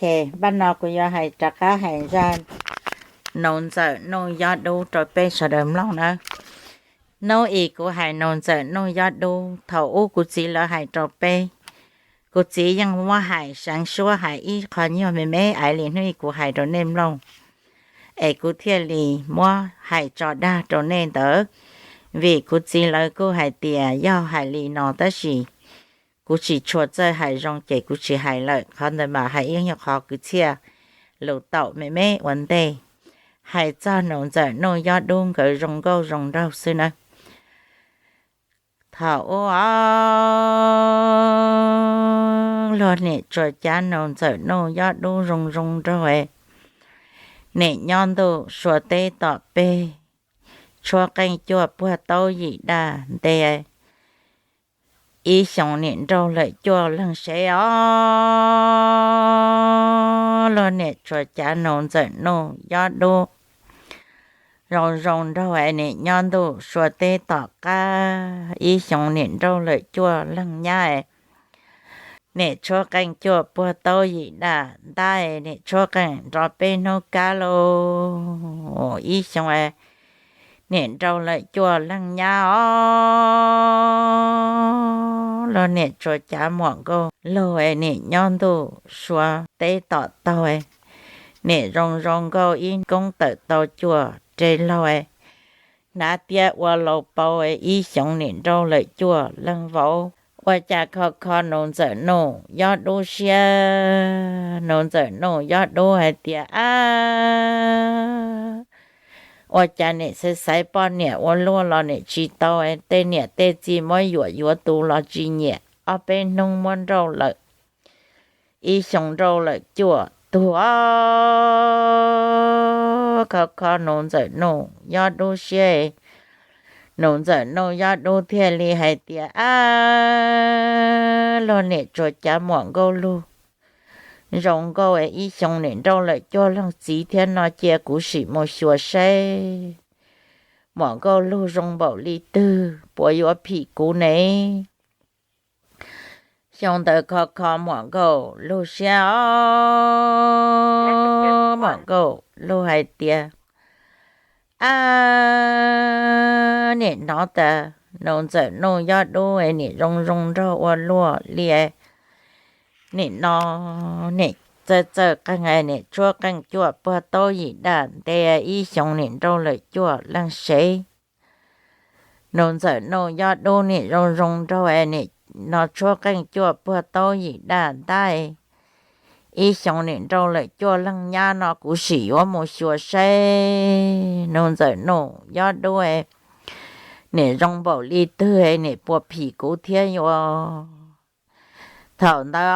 Ces npaj no kuv yuav hais rov qab hais zaj Nuv Ntxawm Nuj Yob Dub rau peb sawv daws mloog nawb. Hnub i kuv hais Nuv Ntxawm Nuj Yob Dub thaum ub kuv txiv lawv hais rau peb, kuv txiv yeej muab hais seev suab hais ib qho nyuag me me ais li hnub i kuv hais rau nej mloog, es kuv thiaj li muab hais tso dag rau nej ntawd. Vim kuv txiv lawv kuj hais tias yog hais li no tab sis kuv tsis tshua txawj hais zoo ces kuv tsis hais lawm, qhov ntawd mas hais ib nyuag qhov kwv txhiaj lus taum me me ua ntej, hais txog Nuv Ntxawm Nuj Yob Dub nkawd zoo nkauj zoo nraug xwb na. Thaum ub os, luag niam tsuas cav Nuv Ntxawm Nuj Yob Dub zoo zoo nraug, nim nyob ntuj sua teb tom peg, tshuab qeej cuaj puag taub yim daj nte, ib xyoos nim nraug lawm cuaj leeg sev os. Luag niam tsuas cav Nuv Ntxawm Nuj Yob Dub zoo zoo nraug, nim nyob ntuj sua teb tom qab, ib xyoos nim nraug lawm cuaj leeg nyab, nim tshuab qeej cuaj puag taub yim daj ntab, nim tshuab qeej nrov peb hnub kab lauj, ib xyoos nim nraug lawm cuaj leeg nyab os. Luag niam tsuas cav muam nkauj lug, nim nyob ntuj sua teb tom taug, nim zoo zoo nkauj ib koob tawm tau cuaj re laug, hnav tiab ua laus paus, ib xyoos nim nraug lawm cuaj leeg vauv. Ua cas kho kho Nuv Ntxawm Nuj Yob Dub siab, Nuv Ntxawm Nuj Yob Dub hais tias, ab, ua cas nim xaiv xaiv poj niam ua luaj los nim tsis tau, tej niam tej txiv muab yuam yuav tus los tsis nyiam, ob peb hnub muab nrauj lawm, ib xyoos nrauj lawm cuaj tug os. Kho kho Nuv Ntxawm Nuj Yob Dub siab, Nuv Ntxawm Nuj Yob Dub thiaj li hais tias, ab, luag niam tsuas cav muam nkauj lug zoo nkauj, ib xyoos nim nrauj lawm cuaj leeg txiv thiab no, cia kuv sim mus xyuas saib muam nkauj lug zoo npaum li twg puas yuav phim kuv ne. Xyoo ntawd kho kho muam nkauj lug siab os, muam nkauj lug hais tias, ab, nim hnov tas Nuv Ntxawm Nuj Yob Dub nim zoo zoo nraug ua luaj li, nim no nim txawj txawj qeej, nim tshuab qeej cuaj puag taub yim daj nte, ib xyoos nim nrauj lawm cuaj leeg sev. Nuv Ntxawm Nuj Yob Dub nim zoo zoo nraug, nim no tshuab qeej cuaj puag taub yim daj ntab, ib xyoos nim nrauj lawm cuaj leeg nyab no, kuv sim yuav mus xyuas saib Nuv Ntxawm Nuj Yob Dub nim zoo npaum li twg, nim puas phim kuv thiab yuav. Thaum ntawd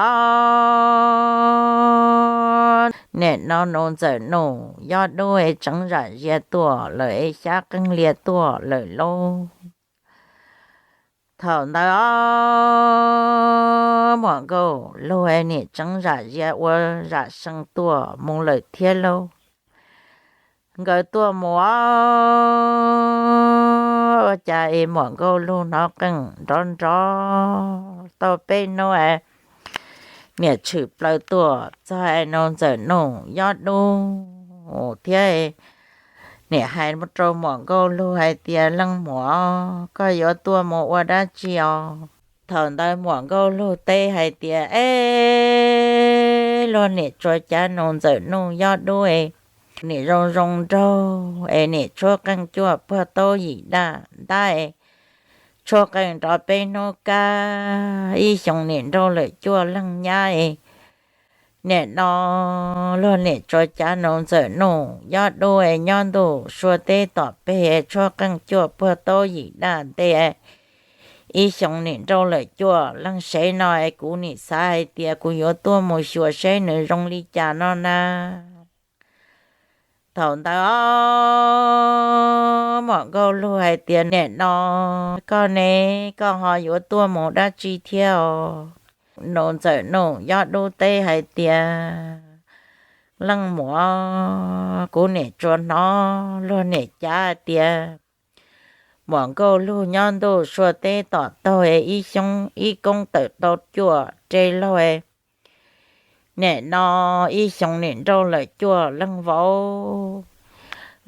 os, nim no Nuv Ntxawm Nuj Yob Dub tseev zam zias tuaj lawm, xyab qeej lias tuaj lawm lauj. Thaum ntawd os, muam nkauj lug nim tseev zam zias ua zam see tuaj mus lawm thiab lauj. Nkawd tuaj mus os, ua cas es muam nkauj lug hnov qeej nrov nrov tau peb hnub, nim tshwm plaws tuaj txog Nuv Ntxawm Nuj Yob Dub thiab, nim hais rau muam nkauj lug hais tias, leej muam, koj yuav tuaj mus ua dab tsi os? Thaum ntawd muam nkauj lug teb hais tias, es, luag nim tsuas cav Nuv Ntxawm Nuj Yob Dub nim zoo zoo nraug es nim tshuab qeej cuaj puag taub yim daj ntab, tshuab qeej nrov peb hnub kab, ib xyoos nim nrauj lawm cuaj leeg nyab. Nim no luag nim tsuas cav Nuv Ntxawm Nuj Yob Dub nyob ntuj sua teb tom peg, tshuab qeej cuaj puag taub yim daj nte, ib xyoos nim nrauj lawm cuaj leeg sev no, kuv nim xav hais tias kuv yuav tuaj mus xyuas saib nws zoo li cas no na. Thaum ntawd os, muam nkauj lug hais tias, nim no koj ne, koj ho yuav tuaj mus dab tsi thiab os? Nuv Ntxawm Nuj Yob Dub teb hais tias, leej muam, kuv nim tsuas hnov luag nim cav hais tias muam nkauj lug nyob ntuj sua teb tom taug, ib xyoob ib koob tawm tau cuaj re laug, Nim no ib xyoo nim nrauj lawm cuaj leej vauv,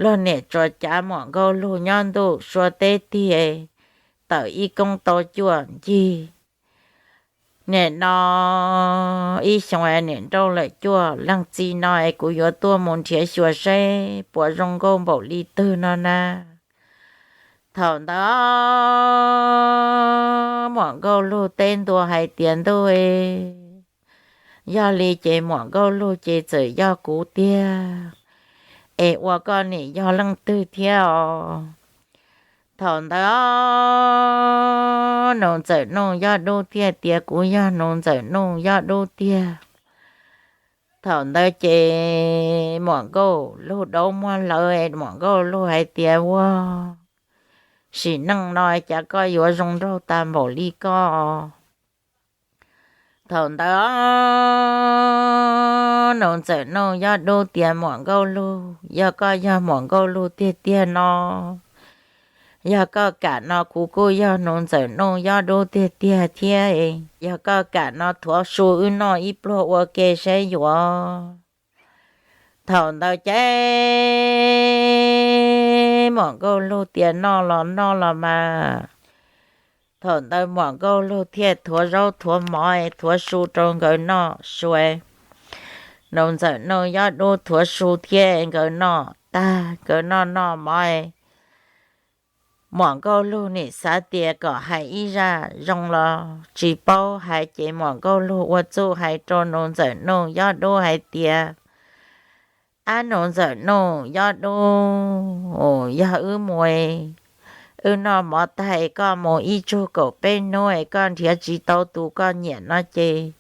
luag nim tsuas cav Muam Nkauj Lug nyob ntuj sua teb tig, tawm ib koob tau cuaj ncig. Nim no ib xyoo nim nrauj lawm cuaj leej txij no es kuv yuav tuaj mus nrhiav xyuas seb puas zoo nkauj npaum li twg no na. Thaum ntawd Muam Nkauj Lug teb ntua hais tias, Ntuj, yog li ces Muam Nkauj Lug ces txawm yog kuv tiag, es ua koj nim yog leej twg thiab os? Thaum ntawd Nus Ntxawm Nuj Yob Dub thiaj tias, Kuv yog Nus Ntxawm Nuj Yob Dub tiag. Thaum ntawd ces Muam Nkauj Lug daub muag lawv, Muam Nkauj Lug hais tias, Ua, sim neej no cas koj yuav zoo nraug tas npaum li koj? Thaum ntawd Nus Ntxawm Nuj Yob Dub tias, Muam Nkauj Lug, yog koj yog Muam Nkauj Lug tiag tiag no, yog koj kam no kuv kuj yog Nus Ntxawm Nuj Yob Dub tiag tiag thiab. Yog koj kam no thuav su wb noj ib pluag ua ke saib yuav. Thaum ntawd ces Muam Nkauj Lug tias, Noj los noj los mas. Thaum ntawd Muam Nkauj Lug thiaj thuav zaub thuav mov thuav su rau nkawd noj sua. Nus Ntxawm Nuj Yob Dub thuav su thiab nkawd noj tag, nkawd noj noj mov, Muam Nkauj Lug nim xav tias kom hais ib zaj zoo los tsis paub hais ces Muam Nkauj Lug ua txuj hais rau Nus Ntxawm Nuj Yob Dub hais tias, Ab Nus Ntxawm Nuj Yob Dub, yog wb mus, wb noj mov tag es koj mus ib tsug kaum peb hnub es koj nrhiav tsis tau tus koj nyiam no ces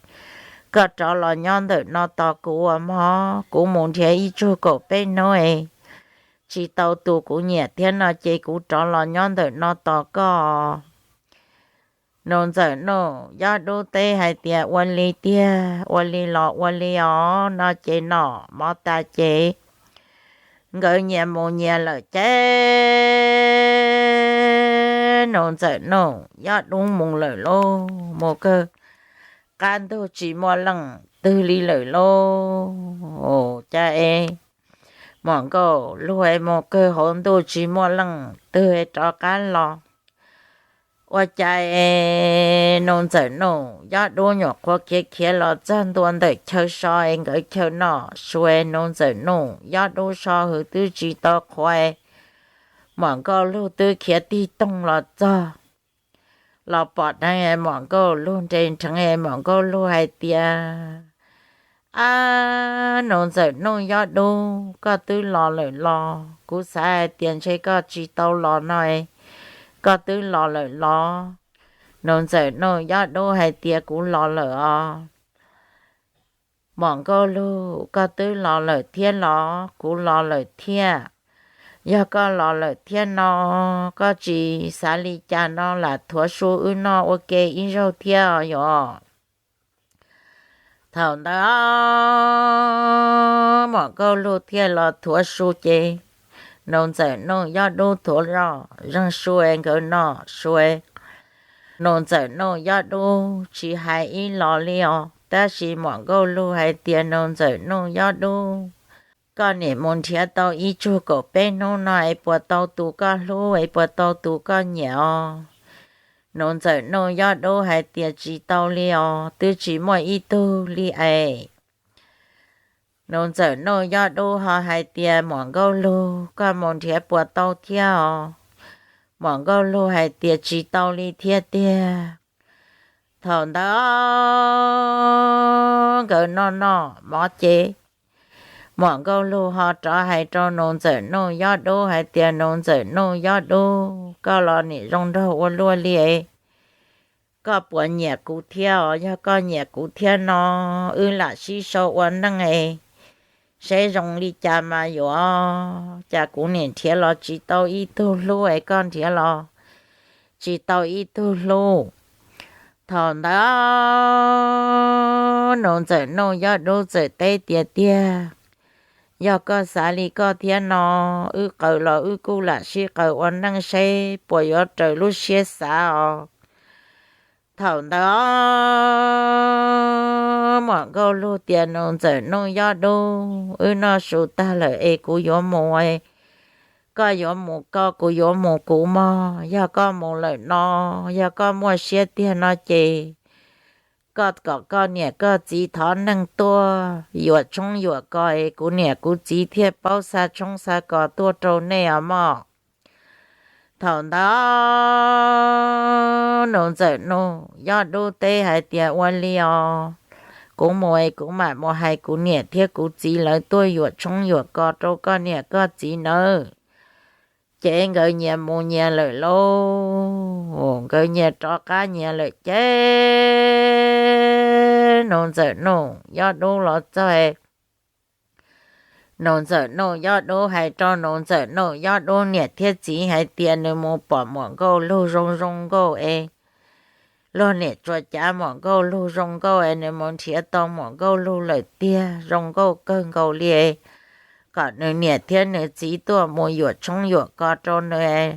koj rov los nyob ntawm no tos kuv ua mog. Kuv mus nrhiav ib tsug kaum peb hnub es tsis tau tus kuv nyiam thiab no ces kuv rov los nyob ntawm no tos koj. Nus Ntxawm Nuj Yob Dub teb hais tias, Ua li tiag, ua li los ua li os. No ces noj mov tas ces nkawd nyias mus nyias lawm ces Nus Ntxawm Nuj Yob Dub mus lawm lauj. Mus kawg qab ntug tsis muaj leej twg li lawm lauj. Cas es Muam Nkauj Lug mus kawg hauv ntuj tsis muaj leej twg rov qab los. Ua cas es Nus Ntxawm Nuj Yob Dub nyuam qhuav khiav khiav los txog ntua ntawm chaw so es nkawd chaw noj sua, Nus Ntxawm Nuj Yob Dub so hws twb tsis tau qhuav, Muam Nkauj Lug twb khiav tig toog los txog. Los pom dheev Muam Nkauj Lug nres nrheev, Muam Nkauj Lug hais tias, Ab Nus Ntxawm Nuj Yob Dub, koj twb los lawm los? Kuv xav hais tias ntshe koj tsis tau los no, koj twb los lawm los? Nus Ntxawm Nuj Yob Dub hais tias, Kuv los lawm os. Muam Nkauj Lug, koj twb los lawm thiab los? Kuv los lawm thiab. Yog koj los lawm thiab no, koj tsis xav li cas no lam thuav su wb noj ua ke ib zaug thiab os yom. Thaum ntawd Muam Nkauj Lug thiaj los thuav su ces Nus Ntxawm Nuj Yob Dub thuav zoj zeeg su nkawd noj sua. Nus Ntxawm Nuj Yob Dub tsis hais ib los li os, tab sis Muam Nkauj Lug hais tias, Nus Ntxawm Nuj Yob Dub, koj nim mus nrhiav tau ib tsug kaum peb hnub no es puas tau tus koj hlub es puas tau tus koj nyiam os? Nus Ntxawm Nuj Yob Dub hais tias, Tsis tau li os, twb tsis muaj ib tug li es. Nus Ntxawm Nuj Yob Dub ho hais tias, Muam Nkauj Lug, koj mus nrhiav puas tau thiab os? Muam Nkauj Lug hais tias, Tsis tau li thiab tiag. Thaum ntawd nkawd noj noj mov ces Muam Nkauj Lug ho rov hais rau Nus Ntxawm Nuj Yob Dub hais tias, Nus Ntxawm Nuj Yob Dub, koj los nim zoo nraug ua luaj li, koj puas nyiam kuv thiab os? Yog koj nyiam kuv thiab no, wb lam sib sau ua neej es seb zoo li cas mas yuav. Cas kuv nim nrhiav los tsis tau ib tug hlub es koj nrhiav los tsis tau ib tug hlub. Thaum ntawd Nus Ntxawm Nuj Yob Dub txawm teb tias, Tiag, yog koj xav li koj thiab no, wb qaws los wb kuj lam sib qaws ua neej seb puas yuav raws lub siab xav os. Thaum ntawd muam Nkauj Lug tias, Nus Ntxawm Nuj Yob Dub, wb noj su tag lawm es kuv yuav mus, koj yuav mus koj, kuv yuav mus kuv mog. Yog koj mus lawm no, yog koj muaj siab tiag no ces koj kom koj niam koj txiv thov neeg tuaj yuam tshoob yuam kos es kuv niam kuv txiv thiaj paub xa tshoob xa kos tuaj rau nej os mog. Thaum ntawd Nus Ntxawm Nuj Yob Dub teb hais tias, Ua li os, kuv mus es kuv mam mus hais kuv niam thiab kuv txiv lawv tuaj yuam tshoob yuam kos rau koj niam koj txiv nawb. Ces nkawd nyias mus nyias lawm lauj. Nkawd nyias rov qab nyias lawm ces Nus Ntxawm Nuj Yob Dub los txog, Nus Ntxawm Nuj Yob Dub hais rau Nus Ntxawm Nuj Yob Dub niam thiab txiv hais tias nws mus pom muam Nkauj Lug zoo zoo nkauj es luag niam tsuas cav muam Nkauj Lug zoo nkauj es nws mus nrhiav tau muam Nkauj Lug lawm tiag, zoo nkauj kawg nkaus li es kom nws niam thiab nws txiv tuaj mus yuam tshoob yuam kos rau nws es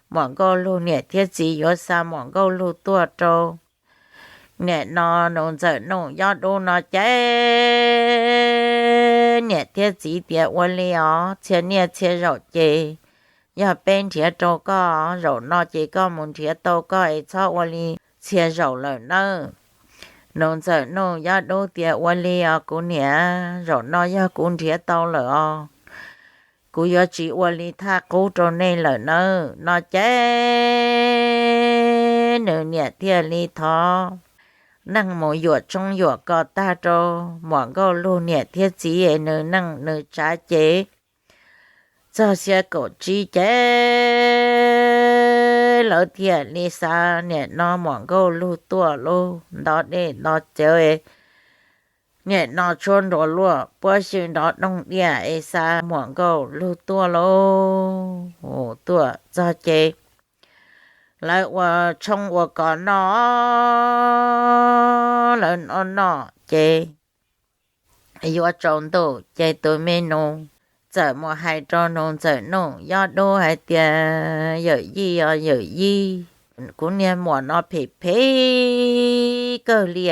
muam Nkauj Lug niam thiab txiv yuav xa muam Nkauj Lug tuaj rau. Nim no Nus Ntxawm Nuj Yob Dub no ces niam thiab txiv tias, Ua li os, txhia niaj txhia zaum ces yog peb nrhiav rau koj, zaum no ces koj mus nrhiav tau koj es txhob ua li txhia zaum lawm nawb. Nus Ntxawm Nuj Yob Dub tias, Ua li os kuv niam, zaum no yog kuv nrhiav tau lawm os, kuv yuav tsis ua li thaj qub rau nej lawm nawb. No ces nws niam thiaj li thov neeg mus yuam tshoob yuam kos tag rau muam Nkauj Lug niam thiab txiv es nws neej nws tsav ces txog xya kaum tsib ces lawv thiaj li xa nim no muam Nkauj Lug tuaj lauj, nto dej nto cawv, nim no tshuab nruas luaj puab xyw nrov doog diaj es xa muam Nkauj Lug tuaj lauj. Tuaj txog ces lawv ua tshoob ua kos noj, lawv noj noj ces yuav tsaus ntuj ces tus me nus txawm mus hais rau Nus Ntxawm Nuj Yob Dub hais tias, Yawm yij os yawm yij, kuv niag muam no phem phem kawg li.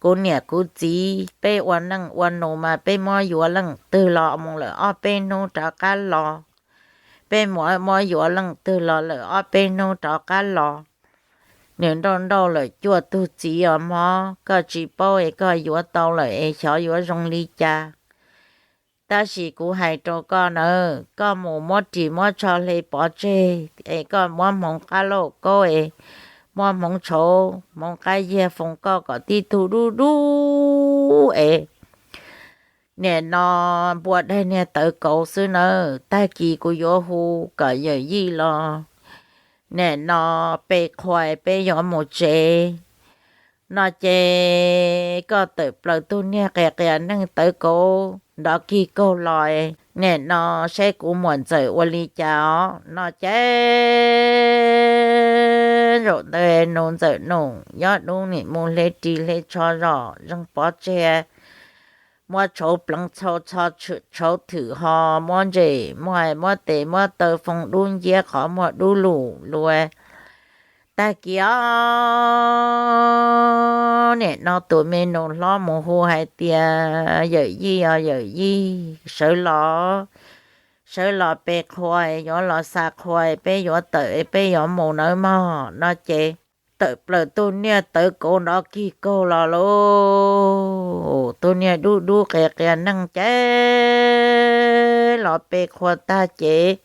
Kuv niam kuv txiv peb ua neej ua nus mas peb muab yuav leej twg los mus lawm ob peb hnub rov qab los, peb muab muab yuav leej twg los lawm ob peb hnub rov qab los. Nws nrauj nrauj lawm cuaj tug txiv os mog, koj tsis paub es koj yuav tau lawm es xyov yuav zoo li cas. Tab sis kuv hais rau koj nawb, koj mus muab ris muab tsho hle pov tseg es koj muab hmoov qab lauj kaub es muab hmoov tshauv hmoov qab yiag foom koj kom tib tug dub dub es nim no npua daig niag tawv kauv xwb nawb. Tag kis kuv yuav hu kom yawm yij los nim no pe qhua peb yuav mus tsev. No ces koj tawm plaws tug niag qias qias neeg tawv kauv nrov kig kaug los, nim no saib kuv muam Ntxawm ua li cas os. No ces zaum ntawd Nus Ntxawm Nuj Yob Dub nim mus hle ris hle tsho zom zeeg pov tseg, muab tshauv pleev txhau txho tshauv thwm ho muab ntses muab hais muab tes muab taw foo dub nciab qhov muag dub lug lug. Tag kis os, nim no tus me nus hlob mus hu hais tias, Yawm yij os yawm yij, sawv los, sawv los pe qhua, yuav los xa qhua, peb yuav tawm peb yuav mus nawb mog. No ces tawm plaws tug niag tawv kauv nrov kig kaug los lauj. Tus niag dub dub qias qias neeg ces los pe qhua tag ces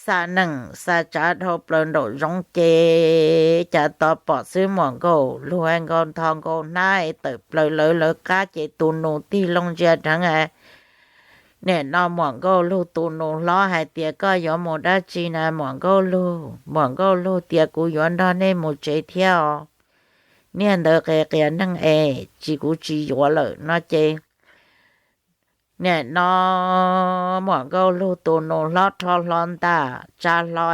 xa nees xa tsav dhau plaws nraum zoov ces cas tos pom xwb muam Nkauj Lug nkaus ntho nkaus hnab es tawm plaws lawv lawv qab ces tus nus tig loo ntsia dheev. Nim no muam Nkauj Lug tus nus hlob hais tias, Koj yuav mus dab tsi na muam Nkauj Lug? Muam Nkauj Lug tias, Kuv yuav nrog nej mus tsev thiab os. Niag ntawd qias qias neeg es tsis, kuv tsis yuav lawm. No ces nim no muam Nkauj Lug tus nus hlob rho hlo ntaj tsa hlo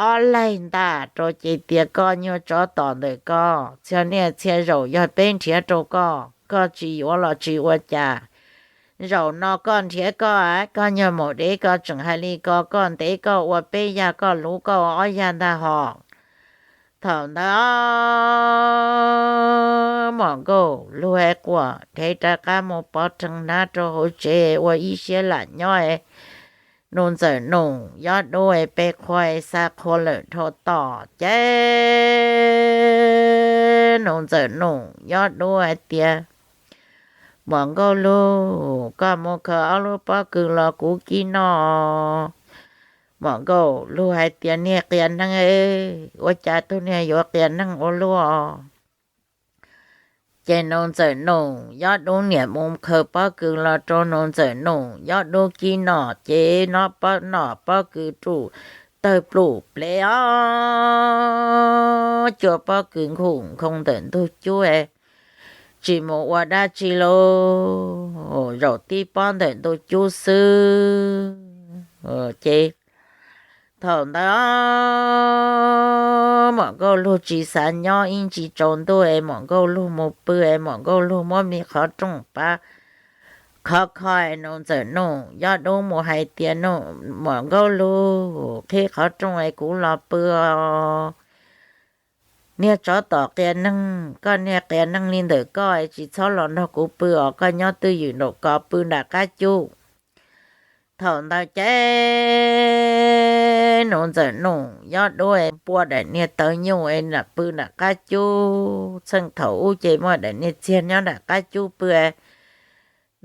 ob leeg ntaj rau ces tias, Koj nyuag tsov tom ntawm koj, txhia niaj txhia zaum yog peb nrhiav rau koj, koj tsis yuav los tsis ua cas. Zaum no koj nrhiav koj, koj nyuag maum dev koj tseem hais li ko, koj ntev koj ua peb yag, koj luv koj ua ob yag ntag hos. Thaum ntawd muam nkauj lug quam dheev rov qab mus pov rhees hnab rau hauv tsev ua ib siab lam nyob. Nus ntxawm nus yob dub pe qhua xa qhua lawm dhau tom ces nus ntxawm nus yob dub hais tias, Muam nkauj lug, koj mus khaws ob lub pob kws los kuv kib noj. Muam nkauj lug hais tias, Niag qias neeg, ua cas tug niag yuav qias neeg ua luaj? Ces nus ntxawm nus yob dub niam mus khaws pob kws los rau nus ntxawm nus yob dub kib noj ces noj pob kws rus tawg plum plev os, cua pob kws nkhuj nkhoos ntawm ntug cub, tsis mus ua dab tsi lauj, zaum tib pob ntawm ntug cub xwb. Ces thaum ntawd muam nkauj lug tsis xav nyob ib ntsis tsaus ntuj es muam nkauj lug mus pw es muam nkauj lug muab me qhov rooj pab khov kho es nus ntxawm nus yob dub mus hais tias, Muam nkauj lug, qhib qhov rooj es kuv los pw os. Niag tsov tom qias neeg, koj niag qias neeg li ntawm koj es tsis txhob los nrog kuv pw os, koj nyob twj ywm nraum ko pw nram qab cub. Thaum ntawd ces nus ntxawm nus yob dub pua daim niag tawv nyuj es pw nram qab cub. Txheej thaum ub ces muaj daim niag txiag nyob nram qab cub pw.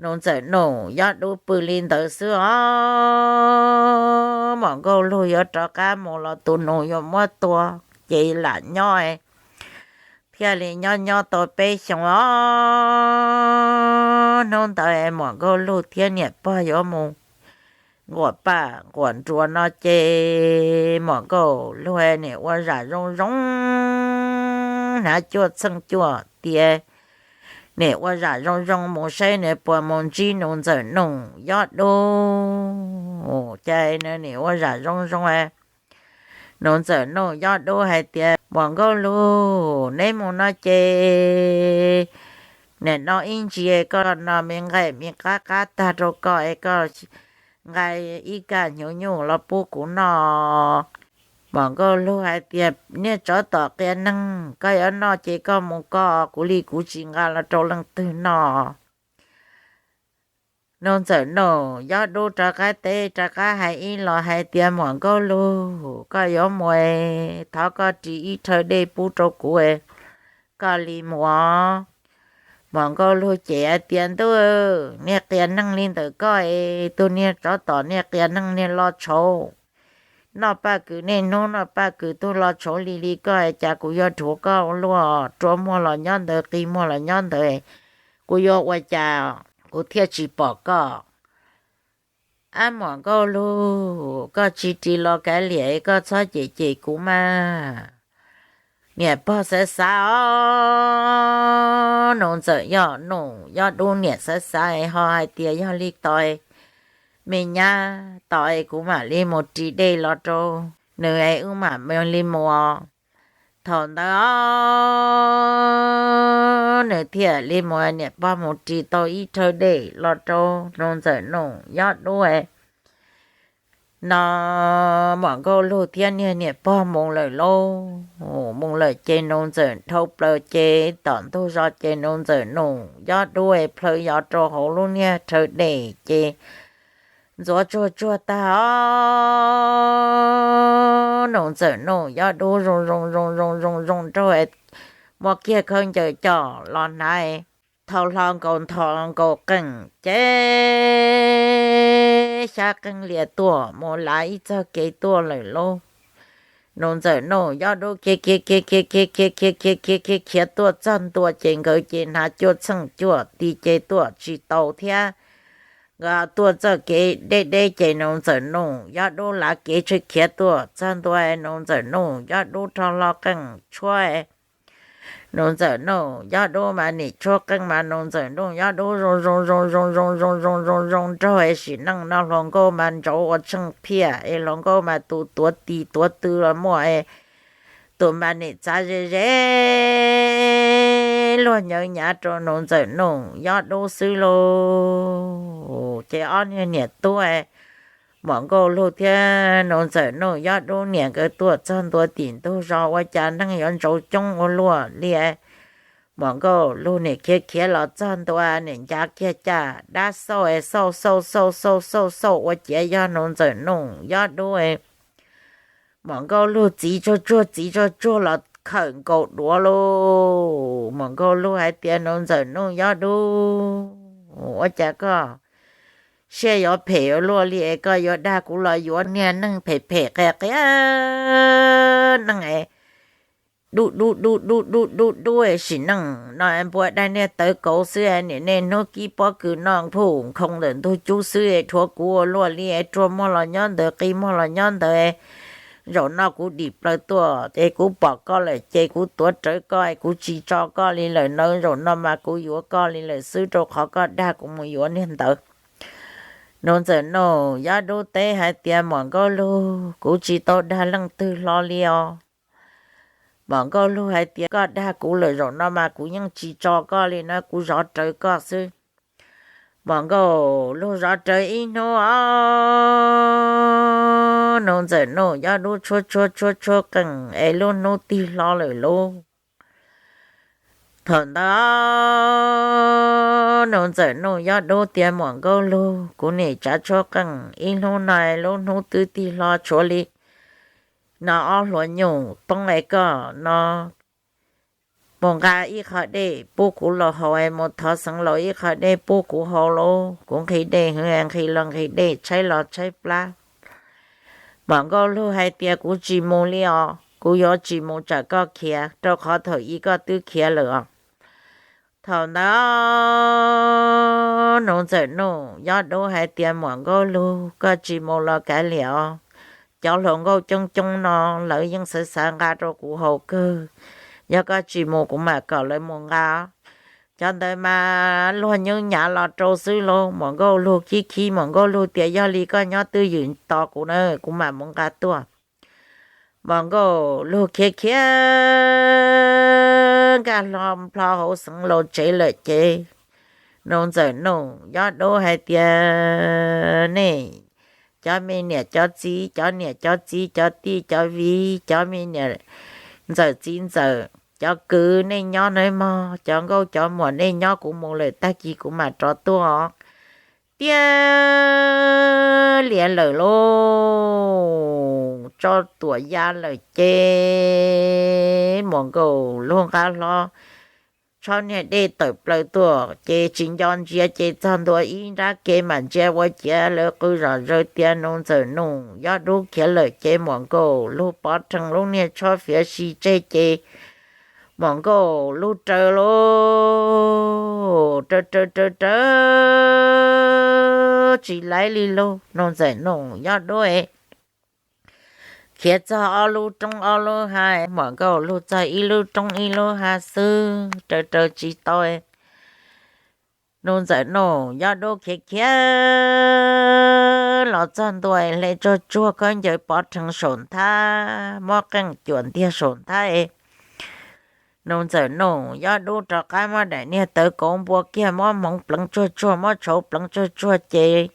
Nus ntxawm nus yob dub pw li ntawd xwb os. Muam nkauj lug yuav rov qab mus los tus nus yuav muab tua, ces lam nyob thiaj li nyob nyob tau peb xyoos os. Hnub ntawd muam nkauj lug thiab niam pog yuav mus nquam paj nquam nruas no ces muam nkauj lug nim ua zam zoo zoo, hnav cuaj txheej cuaj tias nim ua zam zoo zoo mus saib nws puas mus ntsib nus ntxawm nus yob dub. Ces nws nim ua zam zoo zoo, nus ntxawm nus yob dub hais tias, Muam nkauj lug, neb mus no ces nim no ib ntsis koj no me nqaij me qab qab tag rau koj es koj nqa ib kaj hnyuv nyuj los pub kuv noj. Muam nkauj lug hais tias, Niag tsov tom qias neeg, koj yuav noj ces koj mus koj, kuv li kuv tsis nqa los rau leej twg noj. Nus ntxawm nus yob dub rov qab teb rov qab hais ib los hais tias, Muam nkauj lug, koj yuav mus, thov koj ris ib rhawv dej pub rau kuv, koj li mus os. Muam nkauj lug ces hais tias, Ntuj, niag qias neeg li ntawm koj es, tus niag tsov tom niag qias neeg niag lo tshauv, noj paj kws niaj hnub noj paj kws tuag lo tshauv li li koj, cas kuv yuav dhuav koj ua luaj, rua muag los nyob ntawd, qi muag los nyob ntawd, kuv yuav ua cas kuv thiaj tsis pom koj? Ab muam nkauj lug, koj tsis ris los kav liam, koj txhob cem cem kuv mas. Niam pog xav xav os, nus ntxawm yog nus yob dub niam xav xav ho hais tias, Yog li tos me nyab tos es kuv mam li mus ris dej los rau nws es wb mam li mus os. Thaum ntawd os, nws thiaj li mus, niam pog mus ris tau ib rhawv dej los rau nus ntxawm nus yob dub. No muam nkauj lug thiab niag niam pog mus lawm lauj. Mus lawm ces nus ntxawm dhau plaws ces tom ntug zos ces nus ntxawm nus yob dub plhaw yov rau hauv lub niag rhawv dej ces ntxuav tsuag tsuag tag os. Nus ntxawm nus yob dub zoo zoo zoo zoo zoo zoo nraug, muab kiag khaub ncaws coj los hnav, thau hlo nkaus ntho nkaus qeej ces xyab qeej lias tuaj mus lav ib txog kev tuaj lawm lauj. Nus ntxawm nus yob dub khiav khiav khiav khiav khiav khiav khiav khiav khiav khiav khiav tuaj txog ntua ces nkawd ces hnav cuaj txheej cuaj tis ces tuaj tsis tau thiab. Nkawd tuaj txoj kev deb deb ces nus ntxawm nus yob dub lav kev tsw khiav tuaj txog ntua, nus ntxawm nus yob dub rho hlo qeej tshuab. Nus ntxawm nus yob dub mas nim tshuab qeej mas nus ntxawm nus yob dub zoo zoo zoo zoo zoo zoo zoo zoo zoo nraug, sim neej no hluas nkauj mas ntsauv ua tsheej phiaj es hluas nkauj mas tus tuav tis tuav tw los muaj, tus mas nim txav ze ze luag nyawv nyav rau nus ntxawm nus yob dub xwb lauj. Ces ob niag niam tub Muam Nkauj Lug thiab Nuv Ntxawm Nuj Yob Dub niam nkawd tuaj txog ntua tim ntug zos ua cas neeg yuav ntsaus coob ua luaj li. Muam Nkauj Lug niam khiav khiav los txog ntua, niam ncav kiag caj dab xauj es xauj xauj xauj xauj xauj xauj ua ciav yog Nuv Ntxawm Nuj Yob Dub. Muam Nkauj Lug txiv tsuag tsuag txiv tsuag tsuag los khawm nkaus duav lauj. Muam Nkauj Lug hais tias, Nuv Ntxawm Nuj Yob Dub, ua cas koj siab yuav phem ua luaj li es koj yuav dag kuv los yuav niag neeg phem phem qias qias neeg es dub dub dub dub dub dub dub sim neej no npua dab niag tawv kauv xwb, niam nej hnub kib pob kws noj nphum nkhoo ntawm ntug cub xwb, dhuav kuv ua luaj li, ruaj muag los nyob ntawd, qi muag los nyob ntawd. Zaum no kuv dim plaws tuaj ces kuv pom koj lawm ces kuv tuav rawv koj, kuv tsis tso koj li lawm nawb. Zaum no mas kuv yuav koj li lawm xwb, rau qhov koj dag kuv mus yuav niag ntawd. Nuv Ntxawm Nuj Yob Dub teb hais tias, Muam Nkauj Lug, kuv tsis tau dag leej twg hlo li os. Muam Nkauj Lug hais tias, Koj dag kuv lawm, zaum no mas kuv yeej tsis tso koj li na, kuv zov rawv koj xwb. Muam Nkauj Lug zov rawv ib hnub os, Nuv Ntxawm Nuj Yob Dub tshuab tshuab tshuab tshuab qeej es lub hnub tig hlo lawm lauj. Thaum ntawd Nuv Ntxawm Nuj Yob Dub tias, Muam Nkauj Lug, kuv niam tsav tshuab qeej ib hnub no, lub hnub twb tig hlo tshuav li no ob hluas nyuj poob es koj no mus nqa ib qho dej pub kuv los haus, mus thov xeev laus ib qho dej pub kuv haus lauj, kuv nqhis dej heev, nqhis los nqhis dej, tshaib los tshaib plab. Muam Nkauj Lug hais tias, Kuv tsis mus li os, kuv yuav tsis mus tsam koj khiav, rau qhov thaum ub koj twb khiav lawm os. Thaum ntawd Nuv Ntxawm Nuj Yob Dub hais tias, Muam Nkauj Lug, koj tsis mus los kav liam os. Cov hluas nkauj coob coob no lawv yeej xav xav nqa rau kuv haus kawg. Yog koj tsis mus kuv mam kom lawv mus nqa. Cov ntawd mas luag nyob nyav los rau xwb lauj. Muam Nkauj Lug khib khib, Muam Nkauj Lug tias, Yog li koj nyob twj ywm tos kuv na, kuv mam mus nqa tuaj. Muam Nkauj Lug khiav khiav nkag hlo plho hauv xeev laus tsev lawm ces Nuv Ntxawm Nuj Yob Dub hais tias, Nej cov me niam cov txiv, cov niam cov txiv, cov tij cov viv, cov me niam ntxawm txiv ntxawm, cov kwv nej nyob nawb mog, cov nkauj cov muam nej nyob, kuv mus lawm, tag kis kuv mam rov tuaj. Tiag lias lawm lauj, tso tuam ya lawm ces Muam Nkauj Lug nqa hlo tsho niag dej tawm plaws tuaj ces tsis nco ntsia ces txog ntua ib nrab ke mam ntsia ua ciav lawv qw zom zaws tias Nuv Ntxawm Nuj Yob Dub khiav lawm ces Muam Nkauj Lug pov rhees lub niag tsho fiav si tseg ces Muam Nkauj Lug raws lauj, raws raws raws raws tsis laib li lauj. Nuv Ntxawm Nuj Yob Dub khiav txog ob lub roob ob lub hav, Muam Nkauj Lug txog ib lub roob ib lub hav xwb raws raws tsis tau. Nuv Ntxawm Nuj Yob Dub khiav khiav los txog ntua hle tsuag tsuag khaub ncaws pov rhees saum nthab, muab qeej cuam ntiag saum nthab. Nuv Ntxawm Nuj Yob Dub rov qab muab daim niag tawv kauv npua kiag, muab hmoov pleev tsuag tsuag, muab tshauv pleev tsuag tsuag ces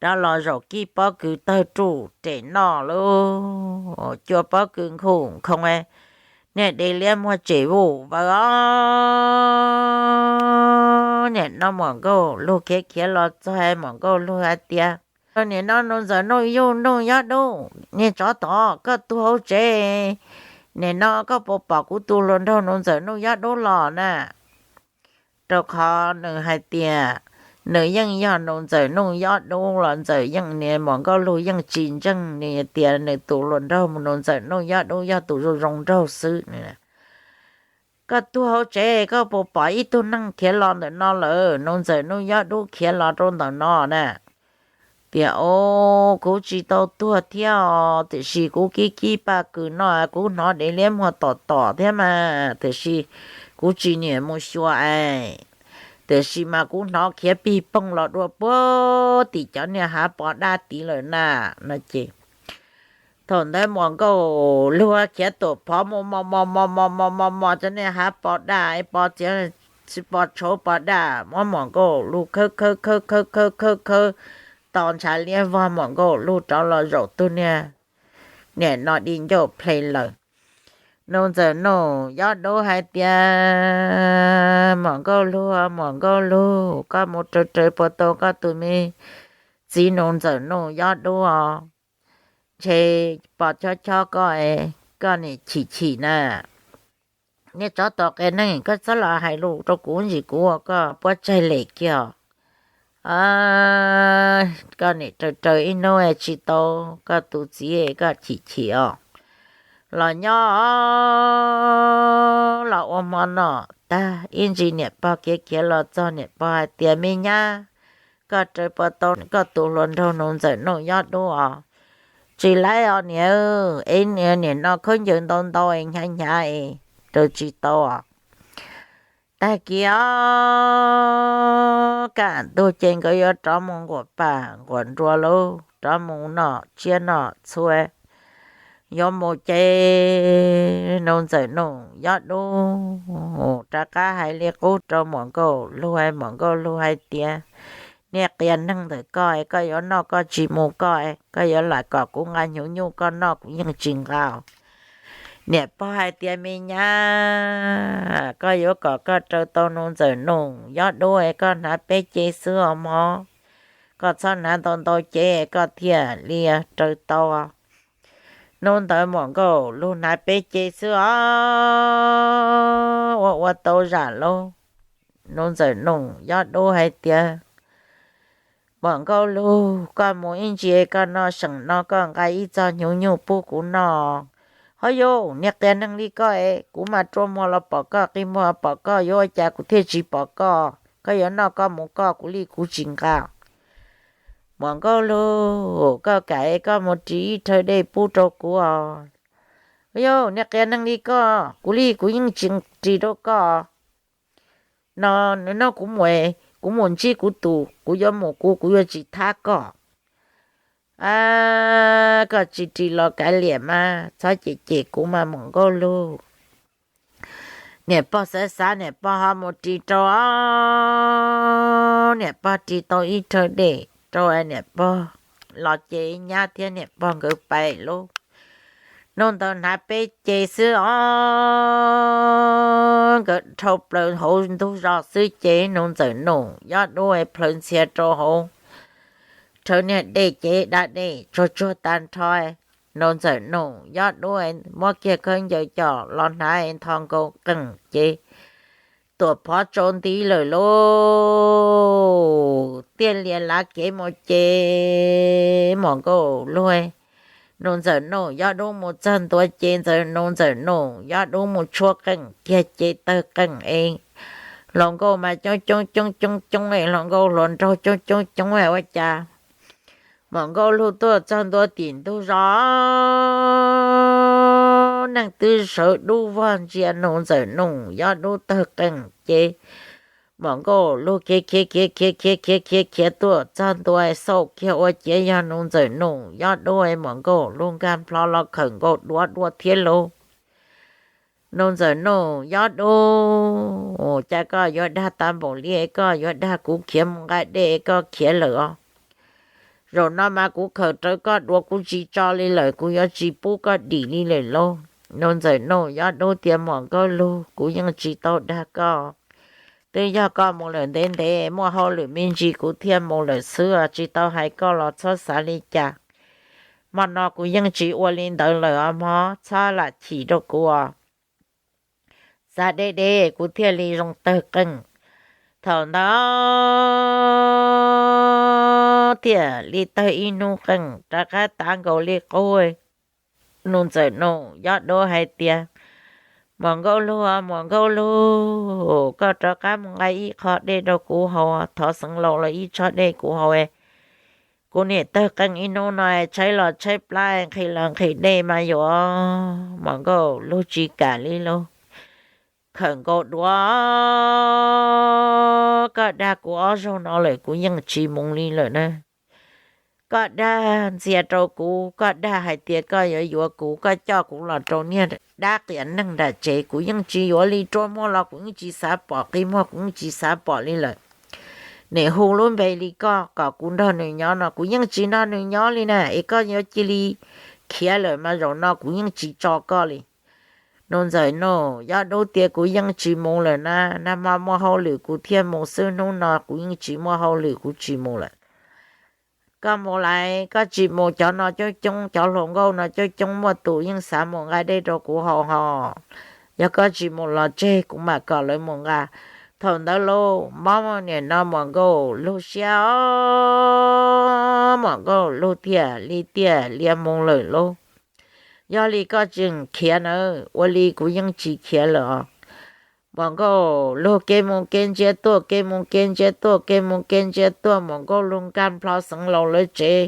rov los zaum kib pob kws tawg ruj rem noj lauj. Cua pob kws nkhuj nkhoo, niag de liab muag tsem vuj vawv os. Nim no Muam Nkauj Lug khiav khiav los txog, Muam Nkauj Lug hais tias, Nim no Nuv Ntxawm Nuj Yob Dub, niag tsov tom, koj tuag hauv tsev, nim no koj puas pom kuv tus hluas nraug Nuv Ntxawm Nuj Yob Dub los na? Rau qhov nws hais tias nws yeej yog Nuv Ntxawm Nuj Yob Dub los Ntxawm yeej, niag Muam Nkauj Lug yeej tsis ntseeg, nws tias nws tus hluas nraug Nuv Ntxawm Nuj Yob Dub yog tus zoo zoo nraug xwb. Koj tuag hauv tsev, koj puas pom ib tug neeg khiav los ntawm no lawm? Nuv Ntxawm Nuj Yob Dub khiav los rau ntawm no na. Tias, O, kuv tsis tau tuag thiab os, tiam sis kuv kib kib paj kws no kuv hnov dev liab muag tom tom thiab mas, tiam sis kuv tsis nyiam mus xyuas es, tiam sis mas kuv hnov khiav pig poog los dua puag tim cov niag hav pos daj tid lawm na, no ces thaum ntawd Muam Nkauj Lug khiav tuam phov mus mos mos mos mos mos mos mos cov niag hav pos daj, pos txiav, pos tshauv pos daj, muab Muam Nkauj Lug khawb khawb khawb khawb khawb khawb khawb tos ntshav liab vog, Muam Nkauj Lug rov los zaum tus niag niam no di ncauj ple lawm. Nuj Ntxawm Nuj Yob Dub hais tias, Muam Nkauj Lug, Muam Nkauj Lug, koj mus raws raws puas tau koj tus me txiv Nuj Ntxawm Nuj Yob Dub os. Ntshe pos chob chob koj, koj niam chim chim na. Niag tsov tom qias neeg, koj txhob los hais lus rau kuv ntsis, kuv ua koj puab tsaig lem kiag os. Koj niam raws raws ib hnub tsis tau koj tus txiv, koj chim chim os. Los nyob los ua hmo noj tag, ib ntsis niam pog khiav khiav los txog, niam pog hais tias, Me nyab, koj raws puas tau koj tus hluas nraug Nuj Ntxawm Nuj Yob Dub os? Tsis laib os niam, es niam no khaub ncaws ntau ntau es hnyav hnyav es raws tsis tau os. Tag kis os, kaj ntug ces nkawd yuav rov mus nquam pam nquam nruas lauj, rov mus noj tsiab noj txhua. Yuav mus ces Nuj Ntxawm Nuj Yob Dub rov qab hais li qub rau Muam Nkauj Lug, Muam Nkauj Lug hais tias, Niag qias neeg ntawm koj, koj yuav noj koj tsis mus koj, koj yuav lam kom kuv nqa hnyuv nyuj koj noj kuv yeej tsis nqa. Niam pog hais tias, Me nyab, koj yuav kom koj raws tau Nuj Ntxawm Nuj Yob Dub es koj hnav peb ce xwb os mog. Koj txhob hnav ntau ntau ce koj thiaj li raws tau. Hnub ntawd Muam Nkauj Lug hnav peb ce xwb os, ua ua tau zam lauj. Nuj Ntxawm Nuj Yob Dub hais tias, Muam Nkauj Lug, koj mus ib ntsis koj noj seem no koj nqa ib txog hnyuv nyuj pub kuv noj. Ho yus niag qias neeg li koj es, kuv mas rua muag los pom koj, qi muag los pom koj, yuav ua cas kuv thiaj tsis pom koj? Koj yuav noj koj mus koj, kuv li kuv tsis nqa. Muam Nkauj Lug, koj kam es koj mus ris ib rhawv dej pub rau kuv os. Yus niag qias neeg li koj, kuv li kuv yeej tsis ris rau koj. No, no kuv mus, kuv mus ntsib kuv tus, kuv yuav mus kuv, kuv yuav tsis thab koj. Koj tsis ris los kav liam mas txhob cem cem kuv mas Muam Nkauj Lug. Niam pog xav xav, niam pog ho mus ris rau, niam pog ris tau ib rhawv dej rau, niam pog los ces nyab thiab niam pog nkawd pais lauj. Hnub ntawd hnav peb ce xwb os, nkawd dhau plaws hauv ntug zos xwb ces Nuj Ntxawm Nuj Yob Dub plhaws ntxhias rau hauv rhawv niag dej ces da dej tsuag tsuag tag nrho. Nuj Ntxawm Nuj Yob Dub muab kiag khaub ncaws coj los hnav nthos nkaus qeej ces tuam phov tsau nti lawm lauj. Tiaj lias lav kev mus ces Muam Nkauj Lug, Nuj Ntxawm Nuj Yob Dub mus txog ntua ces Nuj Ntxawm Nuj Yob Dub mus tshuab qeej kiag ces tawg qeej es hluas nkauj mas coob coob coob coob coob es hluas nkauj hluas nraug coob coob coob ua cas Muam Nkauj Lug tuaj txog ntua tim ntug zos, neeg twb sawv dub vog ntsia Nuj Ntxawm Nuj Yob Dub tawg qeej ces Muam Nkauj Lug khiav khiav khiav khiav khiav khiav khiav khiav tuaj txog ntua xauj kiag ua ciav yog Nuj Ntxawm Nuj Yob Dub. Muam Nkauj Lug nkag nplho los khawm nkaus duav dua thiab lauj. Nuj Ntxawm Nuj Yob Dub, cas koj yuav dag tag npaum li, koj yuav dag kuv khiav mus nqa dej koj khiav lawm os. Zaum no mas kuv khawm rawv koj duav kuv tsis tso li lawm, kuv yuav tsis pub koj dim li lawm lauj. Nuj Ntxawm Nuj Yob Dub tias Muam Nkauj Lug, kuv yeej tsis tau dag koj. Twb yog koj mus lawm ntev ntev muaj hauj lwm me ntsis kuv thiaj mus lawm xwb, tsis tau hais koj los txhob xav li cas. Hmo no kuv yeej tsis ua li ntawd lawm os mog, txhob lam chim rau kuv os. Xav deb deb kuv thiaj li zoo tawg qeej. Thaum ntawd thiaj li tawg ib hnub qeej rov qab tav nkaus li qub. Nuj Ntxawm Nuj Yob Dub hais tias, Muam Nkauj Lug, Muam Nkauj Lug, koj rov qab mus nqa ib qho dej rau kuv haus, thov xeev laus los ib tsob dej kuv haus. Kuv niam tawg qeej ib hnub no, tshaib los tshaib plab, nqhis los nqhis dej mas yuav. Muam Nkauj Lug tsis kam li lauj. Khawm nkaus duav, koj dag kuv ob zaug no lawm kuv yeej tsis mus li lawm na. Koj dag ntxias rau kuv, koj dag hais tias koj yuav yuav kuv, koj coj kuv los rau niag dab qias neeg nram tsev, kuv yeej tsis yuav li, rua muag los kuv yeej tsis xav pom, qi muag kuv yeej tsis xav pom li lawm. nim hu lub npe li koj kom kuv nrog nws nyob no, kuv yeej tsis nrog nws nyob li na. Es koj yuav cia li khiav lawm mas zaum no kuv yeej tsis tso koj li. Nuj Ntxawm Nuj, Yob Dub tias, kuv yeej tsis mus lawm na, nag hmo muaj hauj lwm kuv thiaj mus xwb, hnub no kuv yeej tsis muaj hauj lwm, kuv tsis mus lawm. Koj mus lawm, koj tsis mus, cov no coob coob, cov hluas nkauj no coob coob, muaj tus yeej xav mus nqa dej rau kuv haus hos. Yog koj tsis mus los tseg, kuv mam kom lawv mus nqa. Thaum ntawd lauj, mob nim no Muam Nkauj Lug siab os, Muam Nkauj Lug thiaj li tiaj lias mus lawm lauj. Yog li koj tseem khiav nawb, ua li kuv yeej tsis khiav lawm os. Muam Nkauj Lug kev mus kev ntsia tuaj, kev mus kev ntsia tuaj, kev mus kev ntsia tuaj, Muam Nkauj Lug nkag nplho xeev laus lawv tsev.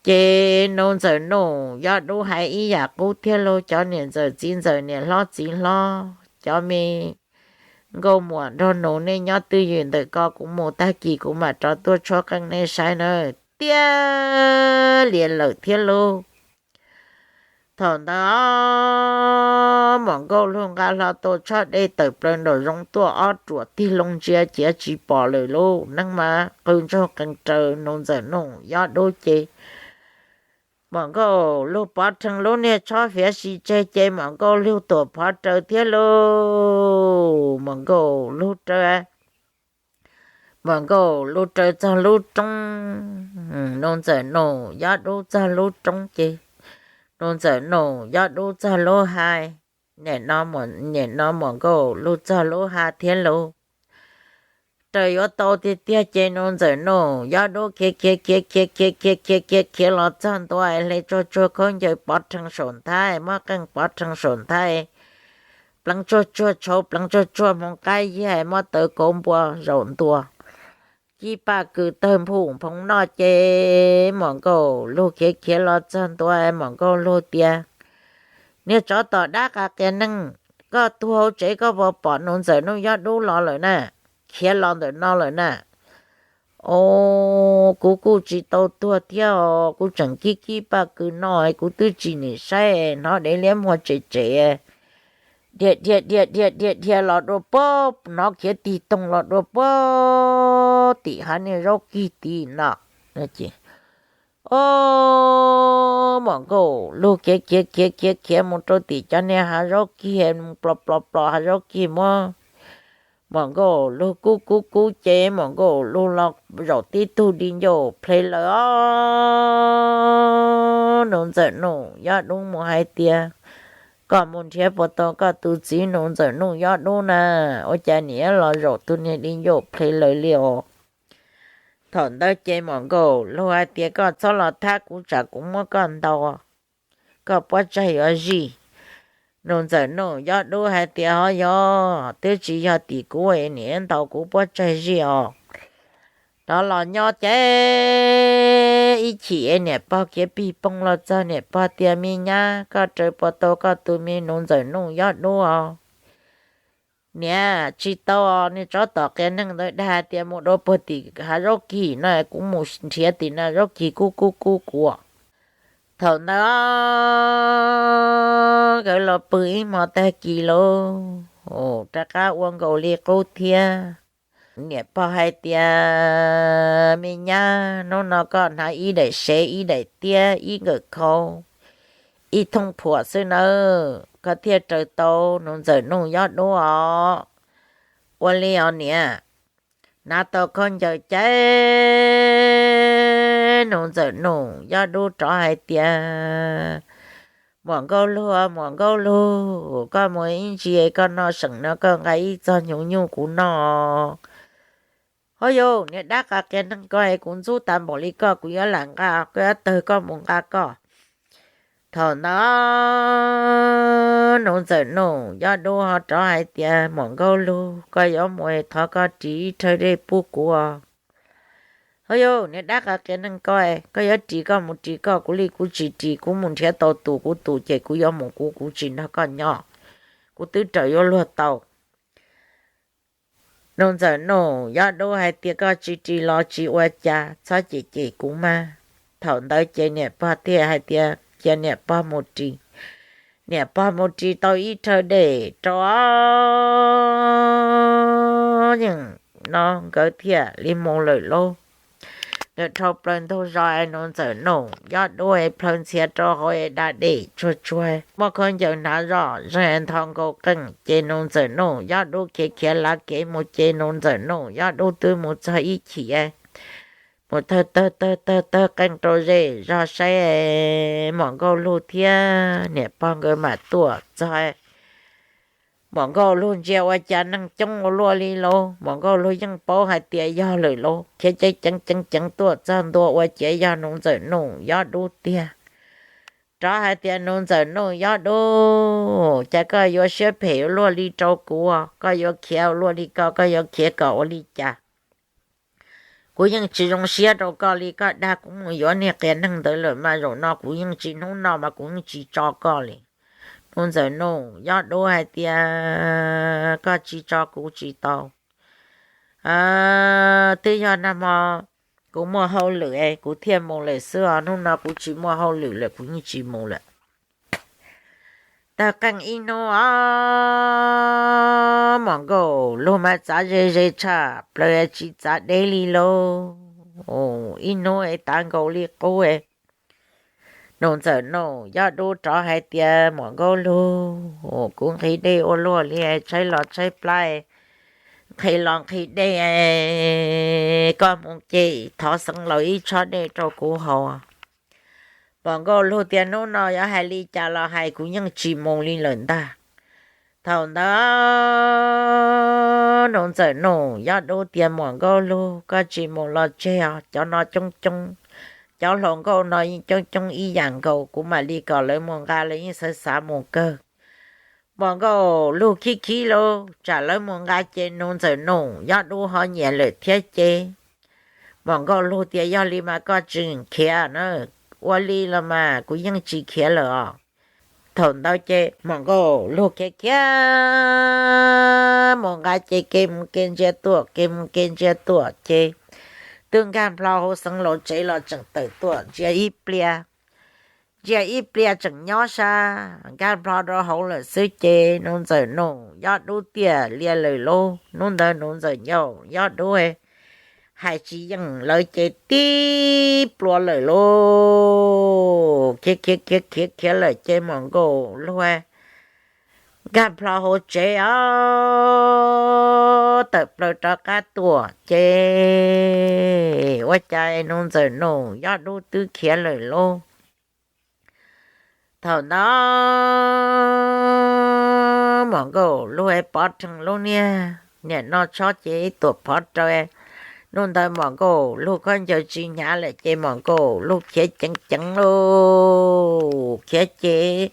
Ces Nuj Ntxawm Nuj, Yob Dub hais ib yam qub thiab lauj, cov niam ntxawm txiv ntxawm, niam hlob txiv hlob, cov me nkauj muam nraug nus, nej nyob twj ywm ntawm ko, kuv mus tag kis kuv mam rov tuaj tshuab qeej nej saib nawb. Tiaj lias lawm thiab lauj. Thaum ntawd Muam Nkauj Lug nqa hlo tau tshob dej tawm plaws nraum zoov tuaj, ob ruam tig loo ntsia ciav tsis pom lawm lauj. Neeg mas qw ntsoog qees raws Nuj Ntxawm Nuj, Yob Dub ces Muam Nkauj Lug pov rhees lub niag tshob fiav si tseg ces Muam Nkauj Lug tuam phov raws thiab lauj. Muam Nkauj Lug raws, Muam Nkauj Lug raws txog lub roob, Nuj Ntxawm Nuj, Yob Dub txog lub roob ces Nuj Ntxawm Nuj, Yob Dub txog lub hais, nim no Muam Nkauj Lug txog lub hais thiab lauj. Raws yuav tau tiag tiag ces Nuj Ntxawm Nuj, Yob Dub khiav khiav khiav khiav khiav khiav khiav khiav khiav los txog ntua, hle tsuag tsuag khaub ncaws pov rhees saum nthab, muab qeej pov rhees saum nthab, pleev tsuag tsuag tshauv, pleev tsuag tsuag hmoov qab yag, muab tawv kauv npua zaum ntua, cib paj kws tawg nphuj nphoov noj ces Muam Nkauj Lug khiav khiav los txog ntua, Muam Nkauj Lug tias, niag tsov tom dab qa qias neeg, koj tuag hauv tsev koj puas pom Nuj Ntxawm Nuj, Yob Dub los lawm na, khiav los ntawm no lawm na. Os, kuv kuj tsis tau tuag thiab os, kuv tseem kib kib paj kws noj, kuv twb tsis nim saib, hnov dev liab muag tsem tsem dhia dhia dhia dhia dhia dhia los dua puag, hnov khiav tig toog los dua puag tim hav niag zaub kig tid no. Os, Muam Nkauj Lug khiav khiav khiav khiav khiav mus rau tim cov niag hav zaub kig, plos plos plos hav zaub kig muab Muam Nkauj Lug kub kub kub ces Muam Nkauj Lug los zaum tib tug di ncauj ple lawm os. Nuj Ntxawm Nuj, Yob Dub mus hais tias, koj mus nrhiav puas tau koj tus txiv Nuj Ntxawm Nuj, Yob Dub na, ua cas nim los zaum tus niag di ncauj ple lawm li os. Thaum ntawd ces Muam Nkauj Lug hais tias, koj txhob los thab kuv tsam kuv muab koj ntaus, koj puab tsaig yuav zij. Nuj Ntxawm Nuj, Yob Dub hais tias, ho yog twb tsis yog tim kuv es nim ntaus kuv puab tsaig zij os. Rov los nyob ces ib chim es niam pog khiav pig poog los txog, niam pog tias, me nyab, koj raws puas tau koj tus me Nuj Ntxawm Nuj, Yob Dub os? Niam, tsis tau os, niag tsov tom qias neeg ntawd dag tias mus dua puag tim hav zaub kig no, kuv mus nrhiav tim no, zaub kig kub kub kub kuv. Thaum ntawd nkawd los pw ib hmo tag kis lauj, rov qab ua nkaus li qub thiab. Niam pog hais tias, me nyab, hnub no koj hnav ib daim sev, ib daim tiab, ib nkawm khau, ib thooj phuam xwb nawb, koj thiaj raws tau Nuj Ntxawm Nuj, Yob Dub os. Ua li os niam. Hnav tau khaub ncaws ces Nuj Ntxawm Nuj, Yob Dub rov hais tias, Muam Nkauj Lug, Muam Nkauj Lug, koj mus ib ntsis koj noj seem no koj nqa ib txog hnyuv nyuj kuv noj. Ho yog niag dab qa qias neeg ko es kuv ntxub tas npaum li koj, kuv yuav lam nqa, koj yuav tawg koj mus nqa koj. Thaum ntawd Nuj Ntxawm Nuj, Yob Dub ho rov hais tias, Muam Nkauj Lug, koj yuav mus es thov koj ris ib rhawv dej pub kuv os. Ho yog niag dab qa qias neeg ko, koj yuav ris koj mus ris koj, kuv li kuv tsis ris, kuv mus nrhiav tau tus kuv tus ces kuv yuav mus kuv, kuv tsis nrog koj nyob, kuv twb raws yuav luag tau. Nuj Ntxawm Nuj, Yob Dub hais tias, koj tsis ris los tsis ua cas, txhob cem cem kuv mas. Thaum ntawd ces niam pog thiaj hais tias, cia niam pog mus ris. Niam pog mus ris tau ib rhawv dej rau, yeej no nkawd thiaj li mus lawm lauj. Nkawd dhau plaws ntug zos es Nuv Ntxawm Nuj Yob Dub es plhaw ntxhias rau hauv es da dej tsuag tsuag, muaj khaub ncaws hnav zoj zeeg nthos nkaus qeej ces Nuv Ntxawm Nuj Yob Dub khiav khiav lav kev mus ces Nuv Ntxawm Nuj Yob Dub twb mus txog ib chim mus tawg tawg tawg tawg qeej rau zej zog saib Muam Nkauj Lug thiab niam pog nkawd mam tuaj txog. Muam Nkauj Lug ntsia ua cas neeg coob ua luaj li lauj. Muam Nkauj Lug yeej paub hais tias yog lawm lauj, khiav ceev ceev ceev ceev tuaj txog ntua ua ciav yog Nuv Ntxawm Nuj Yob Dub tiag. Rov hais tias Nuv Ntxawm Nuj Yob Dub, cas koj yuav siab phem ua luaj li rau kuv, koj yuav khiav ua luaj li ko, koj yuav khiav kom ua li cas? Kuv yeej tsis zoo siab rau koj li, koj dag kuv mus yuav niag qias neeg ntawd lawm mas zaum no kuv yeej tsis, hnub no mas kuv yeej tsis tso koj li. Nuv Ntxawm Nuj Yob Dub hais tias koj tsis tso kuv tsis tau. Twb yog nag hmo kuv muaj hauj lwm es kuv thiaj mus lawm xwb os, hnub no kuv tsis muaj hauj lwm lawm kuv yeej tsis mus lawm. Tawg qeej ib hnub os, Muam Nkauj Lug mas txav ze ze tshaj plaws tsis txav deb li lauj. Ib hnub es tav nkaus li qub, Nuv Ntxawm Nuj Yob Dub rov hais tias Muam Nkauj Lug, kuv nqhis dej ua luaj li, tshaib los tshaib plab, nqhis los nqhis dej, koj mus ces thov xeev laus ib tshob dej rau kuv haus. Muam Nkauj Lug tias hnub no yuav hais li cas los hais, kuv yeej tsis mus li lawm ntag. Thaum ntawd Nuv Ntxawm Nuj Yob Dub tias Muam Nkauj Lug, koj tsis mus los tseg os, cov no coob coob, cov hluas nkauj no yeej coob coob ib yam nkaus, kuv mam li kom lawv mus nqa lawv yeej xav xav mus kawg. Muam Nkauj Lug khib khib lauj, tsam lawv mus nqa ces Nuv Ntxawm Nuj Yob Dub ho nyiam lawm thiab ces Muam Nkauj Lug tias yog li mas koj tsis khiav na, ua li los mas kuv yeej tsis khiav lawm os. Thaum ntawd ces Muam Nkauj Lug khiav khiav mus nqa ces kev mus kev ntsia tuaj, kev mus kev ntsia tuaj ces twb nkag nplho hauv xeev laus tsev los tseem tawm tuaj ntsia ib pliag. Ntsia ib pliag tseem nyob sab, nkag nplho rau hauv lawm xwb ces Nuv Ntxawm Nuj Yob Dub tiam lias lawm lauj. Hnub ntawd Nuv Ntxawm Nuj Yob Dub hais tsis yeej lawv ces tib plua lawm lauj. Khiav khiav khiav khiav khiav lawm ces Muam Nkauj Lug nkag nplho hauv tsev os, tawm plaws rov qab tuaj ces ua cas Nuv Ntxawm Nuj Yob Dub twb khiav lawm lauj. Thaum ntawd Muam Nkauj Lug pov rhees lub niag, niam no tshob ces tuam phov raws. Hnub ntawd Muam Nkauj Lug khaub ncaws tsis hnyav lawm ces Muam Nkauj Lug khiav ceev ceev lauj, khiav ces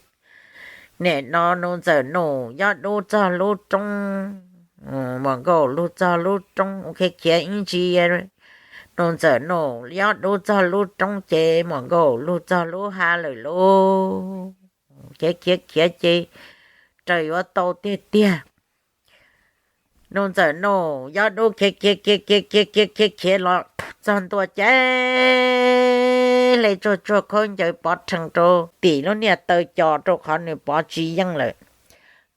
niam no Nuv Ntxawm Nuj Yob Dub txog lub roob, Muam Nkauj Lug txog lub roob, khiav khiav ib ntsis, Nuv Ntxawm Nuj Yob Dub txog lub roob ces Muam Nkauj Lug txog lub hav lawm lauj. Khiav khiav khiav ces raws yuav tau tiag tiag. Nuv Ntxawm Nuj Yob Dub khiav khiav khiav khiav khiav khiav khiav khiav los txog ntua ces hle tsuag tsuag khaub ncaws pov rhees rau tim lub niag taw cos rau qhov nws pov tsis yeej lawm.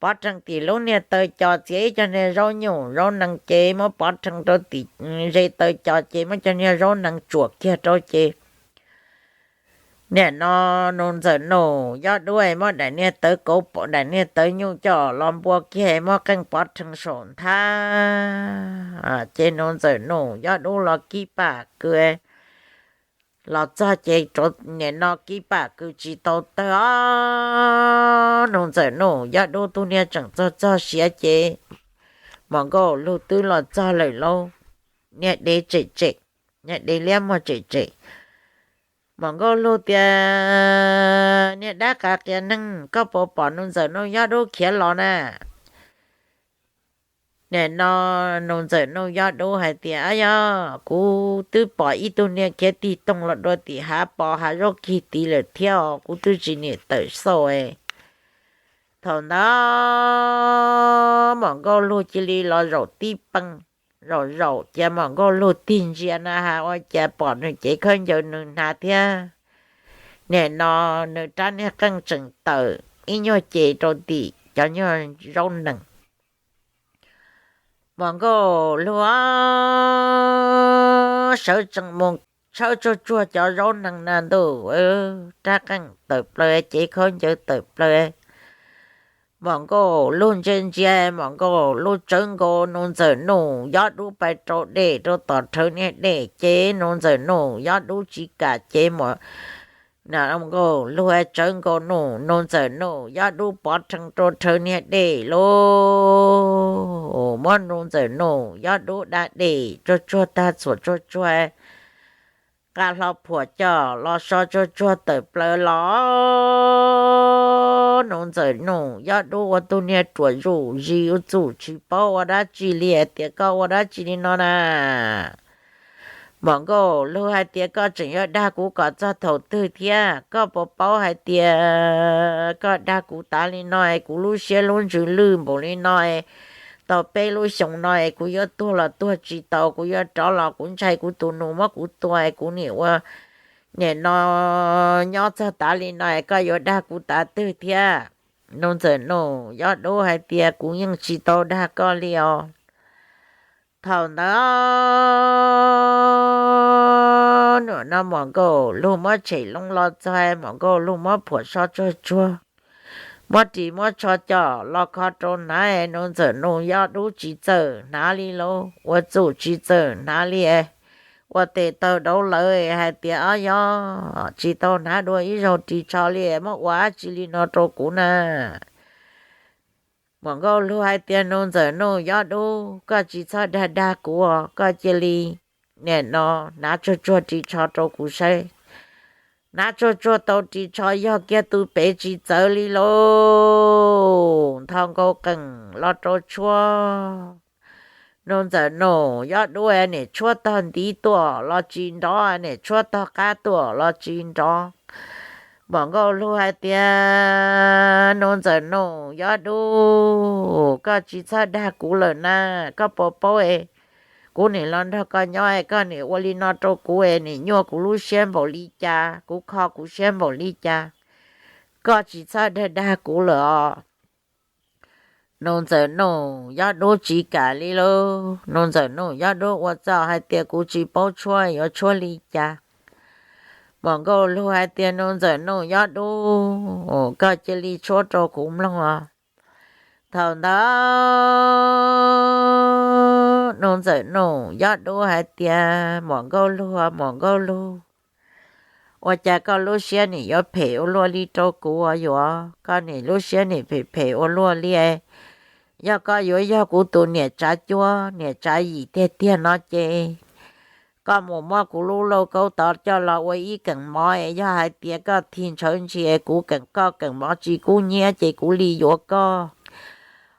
Pov rhees tim lub niag taw cos txiav ib co niag zaub nyuj zaub nees ces muab pov rhees rau tim ze taw cos ces muab cov niag zaub nees tsuam kiag rau ces niam no Nuv Ntxawm Nuj Yob Dub muab daim niag tawv kauv, daim niag tawv nyuj coj los npua kiag muab qeej pov rhees saum nthab ces Nuv Ntxawm Nuj Yob Dub los kib pam kws los txog ces niam no kib pam kws tsis tau tawg os. Nuv Ntxawm Nuj Yob Dub tus niag tseem txog txog siav ces Muam Nkauj Lug twb los txog lawm lauj. Niag dev tsem tsem, niag dev liab muag tsem tsem. Muam Nkauj Lug tias, niag dab qa qias neeg, koj puas pom Nuv Ntxawm Nuj Yob Dub khiav los na? Niam no Nuv Ntxawm Nuj Yob Dub hais tias, ab yog, kuv twb pom ib tug niag khiav tig toog los dua tim hav pos hav zaub kig tid lawm thiab os, kuv twb tsis niam tawm xauj. Thaum ntawd Muam Nkauj Lug cia li los zaum tib peeg, zaum zaum cia Muam Nkauj Lug tig ntsia na has ua cas pom nws cev khaub ncaws nws hnav thiab. Niam no nws rab niag qeej tseem tawm ib nyuag ces rau tim cov nyuag zaub nees. Muam Nkauj Lug sawv tsees mus tshawb tsuag tsuag cov zaub nees na ntuj, rab qeej tawm plaws, cev khaub ncaws tawm plaws. Muam Nkauj Lug ntsia ntsia, Muam Nkauj Lug tsawv nkaus Nuj Ntxawm Nuj Yob Dub pais rau dej rau tom rhawv niag dej, ces Nuj Ntxawm Nuj Yob Dub tsis kam ces Muam Nkauj Lug tsawv nkaus Nuj, Nuj Ntxawm Nuj Yob Dub pov rhees rau rhawv niag dej lauj. Muab Nuj Ntxawm Nuj Yob Dub da dej tsuag tsuag tag txhuam tsuag tsuag, nqa hlo phuam coj los so tsuag tsuag tawm plaws los. Nuj Ntxawm Nuj Yob Dub ua tug niag ruam zuj zus, ua txuj tsis paub ua dab tsi li, hais tias, Koj ua dab tsi li no na? Muam Nkauj Lug hais tias, Koj tseem yuav dag kuv kom txog thaum twg thiab? Koj puas paub hais tias koj dag kuv tas li no es kuv lub siab lub ntsws lwj npaum li no es tau peb lub xyoos no es kuv yuav tuag los tuag tsis tau, kuv yuav rov los kuv ntshai kuv tus nus muab kuv tua es kuv niam ua, niam no nyob txog tas li no es koj yuav dag kuv tas twg thiab? Nuj Ntxawm Nuj Yob Dub hais tias, Kuv yeej tsis tau dag koj li os. Thaum ntawd no Muam Nkauj Lug muab tshem loo los txog, Muam Nkauj Lug muab phuam so tsuag tsuag, muab ris muab tsho coj los kho rau hnav, Nuj Ntxawm Nuj Yob Dub tsis txawj hnav li lauj, ua txuj tsis txawj hnav li, ua tes taw dauv lawv hais tias, Ob yob, tsis tau hnav dua ib zaug ris tsho li, muab ua dab tsi li no rau kuv na? Muam Nkauj Lug hais tias, Nuj Ntxawm Nuj Yob Dub, koj tsis txhob dag dag kuv, koj cia li, niam no, hnav tsuag tsuag ris tsho rau kuv saib. Hnav tsuag tsuag tau ris tsho yog kiag tus pem tsis txawv li lauj, nthos nkaus qees los rau tshuab. Nuj Ntxawm Nuj Yob Dub niam tshuab tog ntiv tuaj los tsis nrov, niam tshuab tog qab tuaj los tsis nrov. Muam Nkauj Lug hais tias, Nuj Ntxawm Nuj Yob Dub, koj tsis txhob dag kuv lawm na, koj puas paub es kuv niam los nrog koj nyob es koj niam ua li no rau kuv es niam nyuaj kuv lub siab npaum li cas, kuv kho kuv siab npaum li cas, koj tsis txhob dag dag kuv lawm os. Nuj Ntxawm Nuj Yob Dub tsis kam li lauj, Nuj Ntxawm Nuj Yob Dub ua txuj hais tias, Kuv tsis paub tshuab, yuav tshuab li cas? Muam Nkauj Lug hais tias, Nuj Ntxawm Nuj Yob Dub, koj cia li tshuab rau kuv mloog os. Thaum ntawd Nuj Ntxawm Nuj Yob Dub hais tias, Muam Nkauj Lug, Muam Nkauj Lug, ua cas koj lub siab nim yuav phem ua luaj li rau kuv os? Yuav, koj nim lub siab nim phem phem ua luaj li. Yog koj yuav yog kuv tus niam tsav cuab niam tsav yim tiag tiag no ces koj mus muab kuv lub lauj kaub tod coj los ua ib keem mov es yog hais tias koj tig ntshawv ntshis kuv keem, koj keem mov tsis kub hnyiab ces kuv li yuav koj.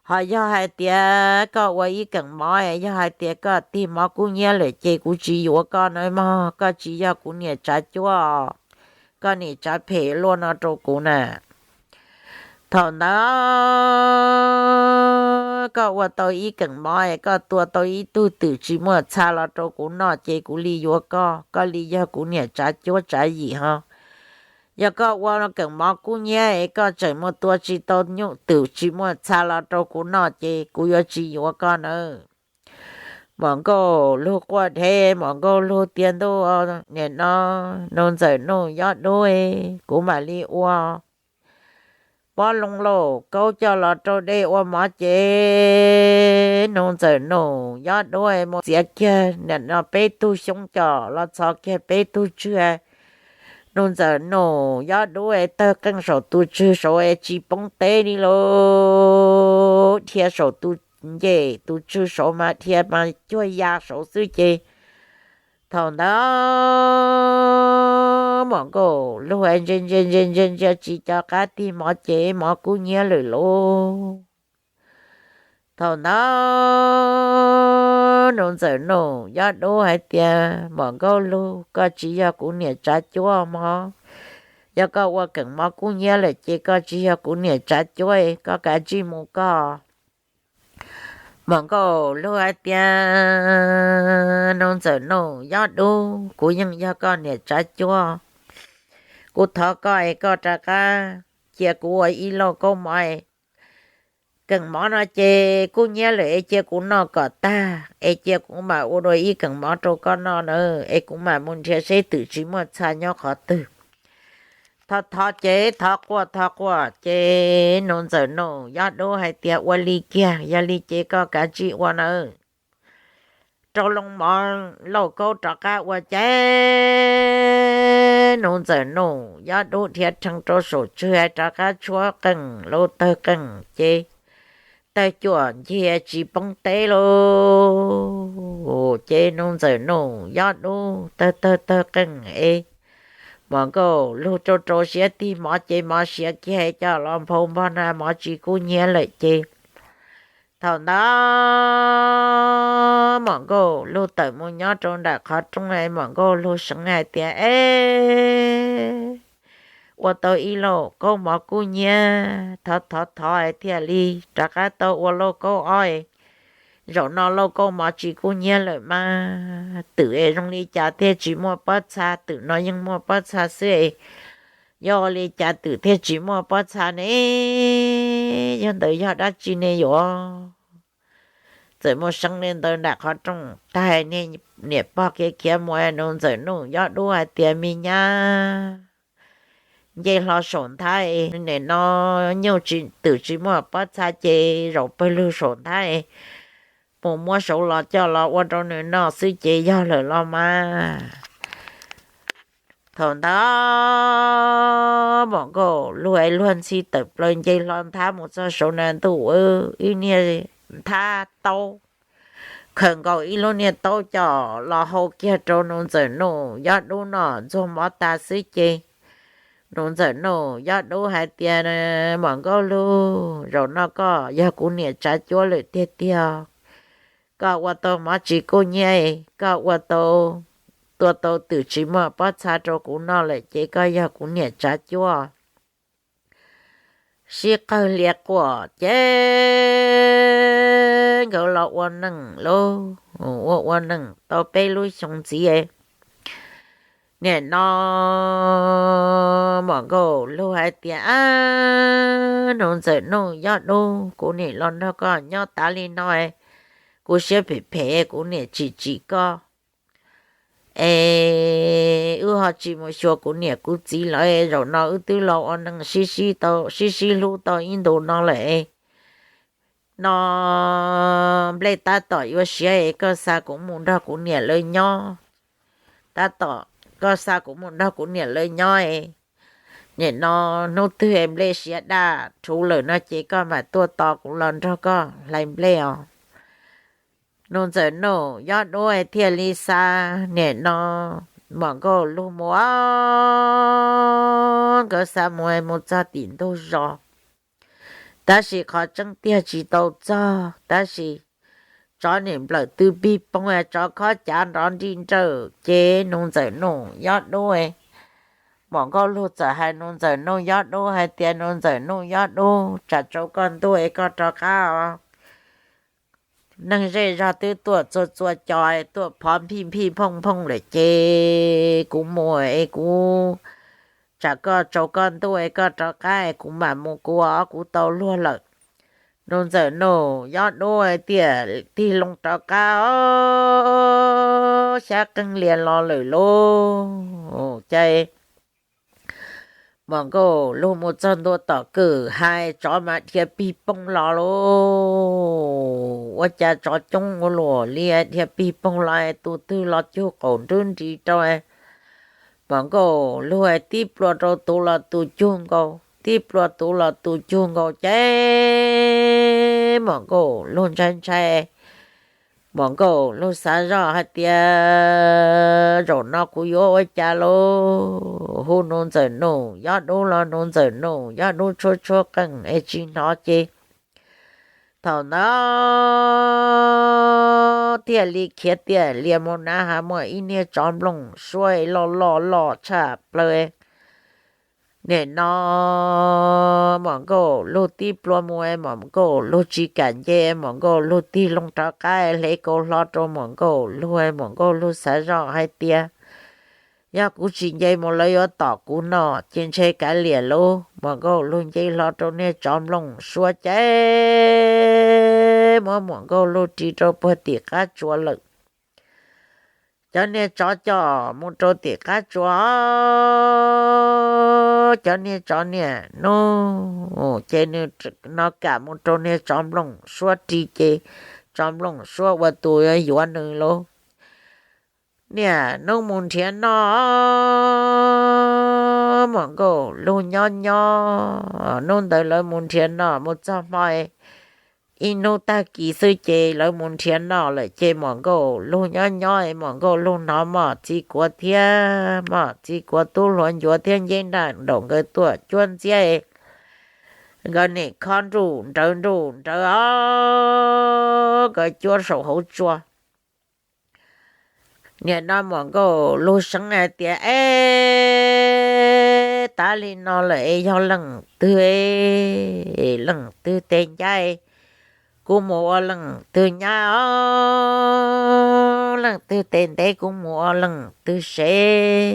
Ho yog hais tias koj ua ib keem mov es yog hais tias koj tig mov kub hnyiab lawm ces kuv tsis yuav koj na mog, koj tsis yog kuv niam tsav cuab, koj niam tsav phem luaj no rau kuv na. Thaum ntawd koj ua tau ib keem mov es koj tua tau ib tug twm tsis muaj txha los rau kuv noj ces kuv li yuav koj, koj li yog kuv niam tsav cuab tsav yim ho. Yog koj ua keem mov kub hnyiab es koj tseem mus tua tsis tau nyuj twm tsis muaj txha los rau kuv noj ces kuv yuav tsis yuav koj nawb. Muam Nkauj Lug quaj dhev, Muam Nkauj Lug tias, Ntuj, nim no Nuj Ntxawm Nuj Yob Dub, kuv mam li ua pob loo lauj kaub coj los rau dej ua mov ces Nuj Ntxawm Nuj Yob Dub mus txiav kiag nim no peb tug xyoob coj los txhos kiag peb tug tswg. Nuj Ntxawm Nuj Yob Dub tawg qeej saum tus tswg saud es tsis poob teb li lauj, dhia saum tus ncej tus tswg saud mas dhia mas cuag ya saud xwb ces thaum ntawd Muam Nkauj Lug ntsia ntsia ntsia ntsia ntsia tsis co qab tig mov ces mov kub hnyiab lawm lauj. Thaum ntawd Nuj Ntxawm Nuj Yob Dub hais tias, Muam Nkauj Lug, koj tsis yog kuv niam tsav cuab mog. Yog koj ua keem mov kub hnyiab lawm ces koj tsis yog kuv niam tsav cuab, koj kav tsij mus koj. Muam Nkauj Lug hais tias, Nuj Ntxawm Nuj Yob Dub, kuv yeej yog koj niam tsav cuab. Kuv thov koj es koj rov qab cia kuv ua ib lauj kaub mov es Keem mov no ces kub hnyiab lawm es cia kuv noj kom tag es cia kuv mam ua dua ib keem mov rau koj noj na, es kuv mam mus nrhiav seb twm tsis muaj txha nyob qhov twg. Thov thov ces thov quaj thov quaj ces Nuv Ntxawm Nuj Yob Dub hais tias, Ua li kiag, yog li ces koj kav tsij ua nawb. Rau loo mov lauj kaub rov qab ua ces Nuv Ntxawm Nuj Yob Dub dhia rhees rau saum tswg rov qab tshuab qeej lub tawg qeej ces tawg cuam ncig tsis poob teb lauj. Ces Nuv Ntxawm Nuj Yob Dub tawg tawg tawg qeej es Muam Nkauj Lug rau rau siab tig mov ces mov siav kiag coj los nphau npog na, mov tsis kub hnyiab lawm ces thaum ntawd Muam Nkauj Lug tawm mus nyob rau nram qhov rooj, Muam Nkauj Lug seev hais tias, E, ua tau ib lauj kaub mov kub hnyiab, thov thov thov es thiaj li rov qab tau ua lauj kaub ob. Zaum no lauj kaub mov tsis kub hnyiab lawm mas twm es zoo li cas thiaj tsis muaj pob txha, twm no yeej muaj pob txha xwb es yog ua li cas twm thiaj tsis muaj pob txha ne? Yog ntawd yog dab tsi ne yuav? Txawm mus seev li ntawd nram qhov rooj tag, niam pog khiav khiav mus, Nuv Ntxawm Nuj Yob Dub hais tias, Me nyab, nce hlo saum nthab, nim no nyuj twm tsis muaj pob txha ces zaum pawg lug saum nthab mus muab saud los coj los ua rau nws noj xwb ces yog lawm los mas. Thaum ntawd Muam Nkauj Lug luag ntxhi tawm plaws nce hlo nthab mus txog saud na, ntuj, ib niag nthab taub, khaws nkaus ib lub niag taub coj los hau kiag rau Nuv Ntxawm Nuj Yob Dub noj ntxuag mov tas xwb ces Nuv Ntxawm Nuj Yob Dub hais tias, Muam Nkauj Lug, zaum no koj yog kuv niam tsav cuab lawm tiag tiag. Koj ua tau mov tsis kub hnyiab, koj ua tau, tua tau twm tsis muaj pob txha rau kuv noj lawm ces koj yog kuv niam tsav cuab. Sib qawg lia quaj ces nkawd los ua neej lauj, ua ua neej tau peb lub xyoo ntxiv. Nim no Muam Nkauj Lug hais tias, Ab, Nuv Ntxawm Nuj Yob Dub, kuv niam los nrog koj nyob tas li no, kuv siab phem phem, kuv niam tsim tsim koj es wb ho tsis mus xyuas kuv niam kuv txiv lawm. Zaum no wb twb los ua neej sib sib hlub tau ib ntus no lawm. No nplej tab tom yuav siav es koj xa kuv mus nrog kuv niam lawv nyob. Tab tom koj xa kuv mus nrog kuv niam lawv nyob es nim no hnub twg nplej siav daj rhuv lawm no ces koj mam tuaj tos kuv los nrog koj hlais nplej os. Nuv Ntxawm Nuj Yob Dub thiaj li xa nim no Muam Nkauj Lug mus, nkawd xa mus mus txog tim ntug zos. Tab sis qhov tseeb tiag tsis tau txog, tab sis tsov nim nplawm tw pig poog, tsov khob cav nrov nri nrawm ces Nuv Ntxawm Nuj Yob Dub, Muam Nkauj Lug txawm hais Nuv Ntxawm Nuj Yob Dub hais tias, Nuv Ntxawm Nuj Yob Dub, tsam tsaus koj ntuj es koj rov qab os. Neeg zej zog twb tuaj txua txua cos tuaj phov nphij nphij phooj phooj lawm ces kuv mus es kuv, tsam koj tsaus koj ntuj es koj rov qab es kuv mam mus, kuv ob kuv tau luag lawm. Nuv Ntxawm Nuj Yob Dub tiam tig loo rov qab os, xyab qeej lias los lawm lauj. Ces Muam Nkauj Lug mus txog ntua tom kwj ha, tsov mas dhia pig poog los lauj. Ua cas tsov coob ua luaj li, dhia pig poog los, tus twg los cug qaum nrub nris rau. Muam Nkauj Lug tib plua rau tus los tus cug nkaus, tib plua tus los tus cug nkaus ces Muam Nkauj Lug ntshai ntshai. Muam Nkauj Lug xav zoj hais tias, zaum no kuv yuav ua cas lauj? Hu Nuv Ntxawm Nuj Yob Dub los Nuv Ntxawm Nuj Yob Dub tshuab tshuab qeej es tsis hnov ces thaum ntawd thiaj li khiav tiam lias mus na has muaj ib niag tsov nplooj suab loj loj loj tshaj plaws. Nim no Muam Nkauj Lug tib plua mus, Muam Nkauj Lug tsis kam nce, Muam Nkauj Lug tig loo rov qab hle kaus hlo rau Muam Nkauj Lug, Muam Nkauj Lug xav zoj hais tias, Yog kuv tsis nce mus lawv yuav tom kuv no ces ntshe kav liam lauj. Muam Nkauj Lug nce hlo rau niag tsov nplooj suab ces muab Muam Nkauj Lug ris rau puag tim qab tsua lawm. Cov niag tsov coj mus rau tim qab tsua, cov niag tsov niaj hnub ces nws no kam mus rau niag tsov nplooj suab ris ces tsov nplooj suab ua tus yuav yuav nws lauj. Niaj hnub mus nrhiav noj, Muam Nkauj Lug nyob nyob, hnub ntawd lawv mus nrhiav noj mus txog hmo ib hnub tag kis xwb ces lawv mus nrhiav noj lawm ces Muam Nkauj Lug nyob nyob es Muam Nkauj Lug hnov moj txiv kuav thiab moj txiv kuav tub hluav ncuav thiab nceb nraj nraum nkawd tuaj cuab ntxiab. Nkawd nim khob nruj nrawv nruj nrawv os, nkawd cuab saum hauv tsua. Niam no Muam Nkauj Lug seev hais tias, Eb, tav li no lawm es yog leej twg, leej twg tes ncaj, kuv mus ua leej twg nyab os, leej twg tes ntev kuv mus ua leej twg sev.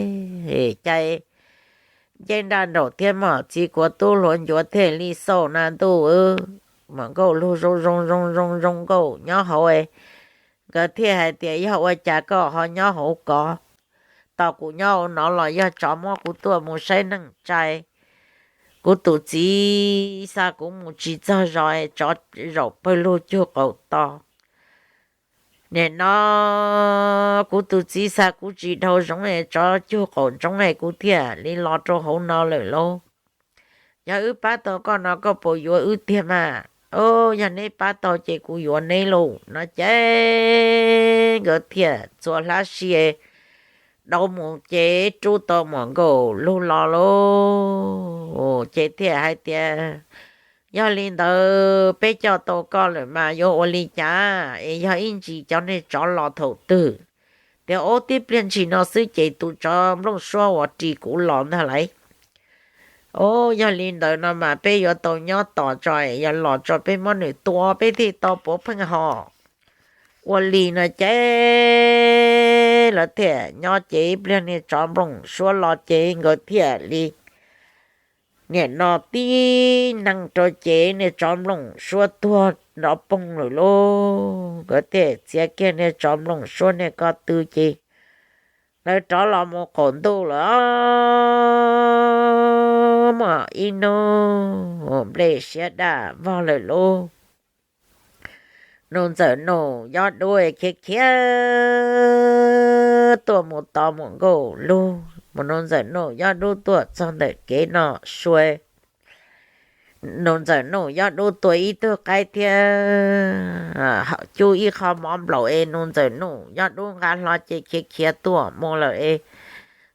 Cas nceb nraj nraum thiab moj txiv kuav tub hluav ncuav thiaj li xauj na ntuj. Muam Nkauj Lug zoo zoo zoo zoo zoo nkauj nyob hauv, nkawd thiaj hais tias, Yog ua cas koj ho nyob hauv ko? Tos kuv nyob hauv no los yog tsov muab kuv tua mus saib neej tsa. Kuv tus txiv xa kuv mus tsis txog zos, tsov zaum pawg lug cug qaum to. Nim no kuv tus txiv xa kuv tsis dhau zoov es tsov cug qaum ntsoov es kuv thiaj li los rau hauv no lawm lauj. Yog wb pab tau koj no koj puas yuav wb tiag mas? Yog neb pab tau ces kuv yuav neb lauj no ces nkawd thiaj txhua hlab si dauv mus ces rub tau Muam Nkauj Lug los lauj. Ces thiaj hais tias, Yog li ntawd peb coj tau koj lawm mas yuav ua li cas? Es yog ib ntsis cov niag tsov los thaum twg? Tias, Ob, tib pliag ntshis no xwb ces tus tsov nplooj suab uas ris kuv los ntag lauj. Ob, yog li ntawd no mas peb yuav tau nyob tos tso, yog los tso peb muab nws tua peb thiaj tau puav pheej hos. Ua li no ces lawv thiaj nyob ces ib pliag niag tsov nplooj suab los ces nkawd thiaj li nim no tib neeg rau ces niag tsov nplooj suab tuag nrov poog lawm lauj. Nkawd thiaj txiav kiag niag tsov nplooj suab niag ko tw ces lawv rov los mus qaum ntuj lawm. Muaj ib hnub nplej siab daj vog lawm lauj. Nuj Ntxawm Nuj Yob Dub khiav khiav tuaj mus tos Muam Nkauj Lug. Mus Nuj Ntxawm Nuj Yob Dub tuaj txog ntawm kev no sua, Nuj Ntxawm Nuj Yob Dub tua ib tug qaib thiab cub ib qho mov nplaum es Nuj Ntxawm Nuj Yob Dub nqa hlo ces khiav khiav tuaj mus lawm es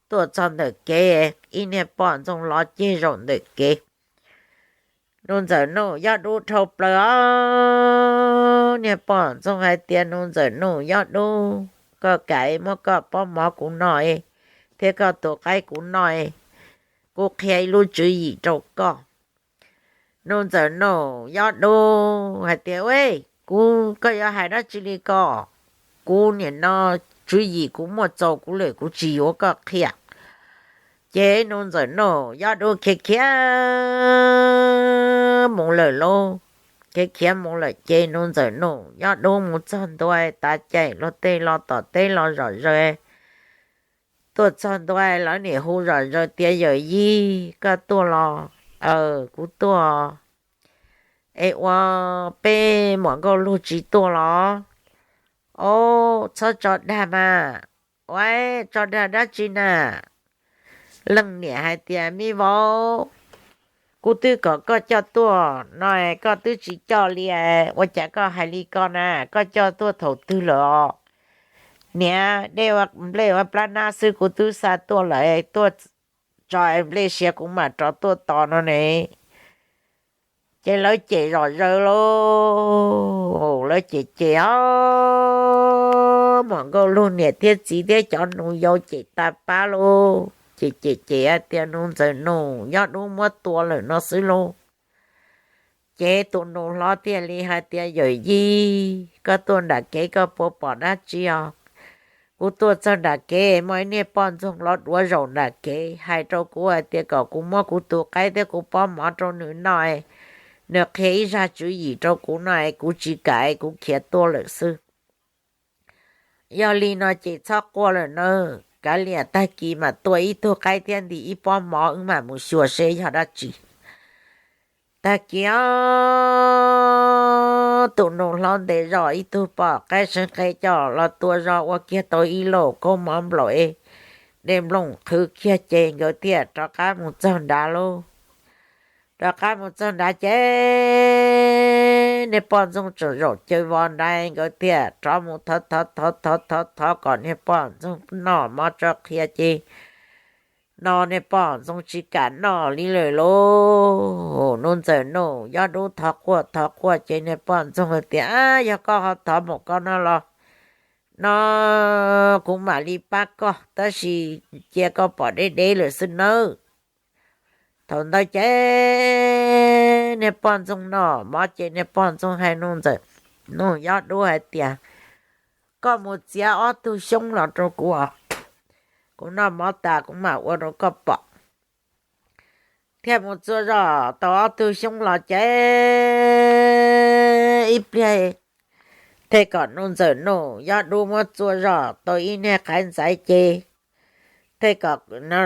tuaj txog ntawm kev, ib niag poj ntxoog los ceg zaum ntawm kev. Nuj Ntxawm Nuj Yob Dub dhau plaws os. Niag poj ntxoog hais tias, Nuj Ntxawm Nuj Yob Dub, koj kam muab koj pob mov kuv noj thiab koj tus qaib kuv noj, kuv qhia ib lub tswv yim rau koj. Nuj Ntxawm Nuj Yob Dub hais tias, Ue, kuv, koj yuav hais dab tsi li ko? Kuv nim no tswv yim kuv muaj txaus kuv lawm, kuv tsis yuav koj qhia. Ces Nuj Ntxawm Nuj Yob Dub khiav khiav mus lawm lauj. Khiav khiav mus lawm ces Nuj Ntxawm Nuj Yob Dub mus txog ntua, tav caij luag tej los tom teb los zom zaws. Tuaj txog ntua lawv nim hu zom zaws tias, Yawm yij, koj tuaj los? Aw, kuv tuaj. Es ua peb muam Nkauj Lug tsis tuaj los? Ob, txhob tso dag mas. Ua, tso dag dab tsi na? Leej niam hais tias, Me vauv, kuv twb kom koj coj tuaj no koj twb tsis coj li, ua cas koj hais li ko na? Koj coj tuaj thaum twg lawm os? Niam, dej ua nplej ua plab nab xwb kuv twb xa tuaj lawm, tuaj tso nplej siav kuv mam rov tuaj tos no ne. Ces lawv cem zom zaws lauj, lawv cem cem os, muam Nkauj Lug niam thiab txiv thiab cov nus yau cem tas pab lauj, cem cem cem hais tias Nuj Ntxawm Nuj Yob Dub muab tua lawm no xwb lauj. Ces tus nus hlob thiaj li hais tias, Yawm yij, koj tuaj nram kev koj puas pom dab tsi os? Kuv tuaj txog nram kev muaj ib niag poj ntxoog los duav zaum nram kev hais rau kuv hais tias kom kuv muab kuv tus qaib thiab kuv pob mov rau nws noj, nws qhia ib zaj tswv yim rau kuv no es kuv tsis kam, kuv khiav tuaj lawm xwb. Yog li no ces txhob quaj lawm nawb, kav liam tag kis mam tua ib tug qaib thiab ntim ib pob mov wb mam mus xyuas seb yog dab tsi. Tag kis os, tus nus hlob ntes zog ib tug poj qaib seev qe coj los tua zog ua kiag tau ib lauj kaub mov nplaum es dej nplooj qhwv kiag ces nkawd thiaj rov qab mus txog nrad lauj. Rov qab mus txog nrad ces niag poj ntxoog tseem zaum caw vos nrad, nkawd thiaj rov mus thov thov thov thov thov thov kom niag poj ntxoog noj mov tso qhia ces no niag poj ntxoog tsis kam noj li lawm lauj. Nuv Ntxawm Nuj Yob Dub thov quaj thov quaj ces niag poj ntxoog hais tias, Ab, yog koj ho thov mus koj no los no kuv mam li pab koj, tab sis cia koj pom deb deb lawm xwb nawb. Thaum ntawd ces niag poj ntxoog noj mov ces niag poj ntxoog hais Nuv Ntxawm Nuj Yob Dub hais tias, Koj mus txiav ob tug xyoob los rau kuv, kuv noj mov tas kuv mam ua rau koj pom. Thiaj mus txua zog tau ob tug xyoob los ces ib pliag thiaj kom Nuv Ntxawm Nuj Yob Dub muab txua zog tau ib niag qaiv ntxaiv ces thiaj kom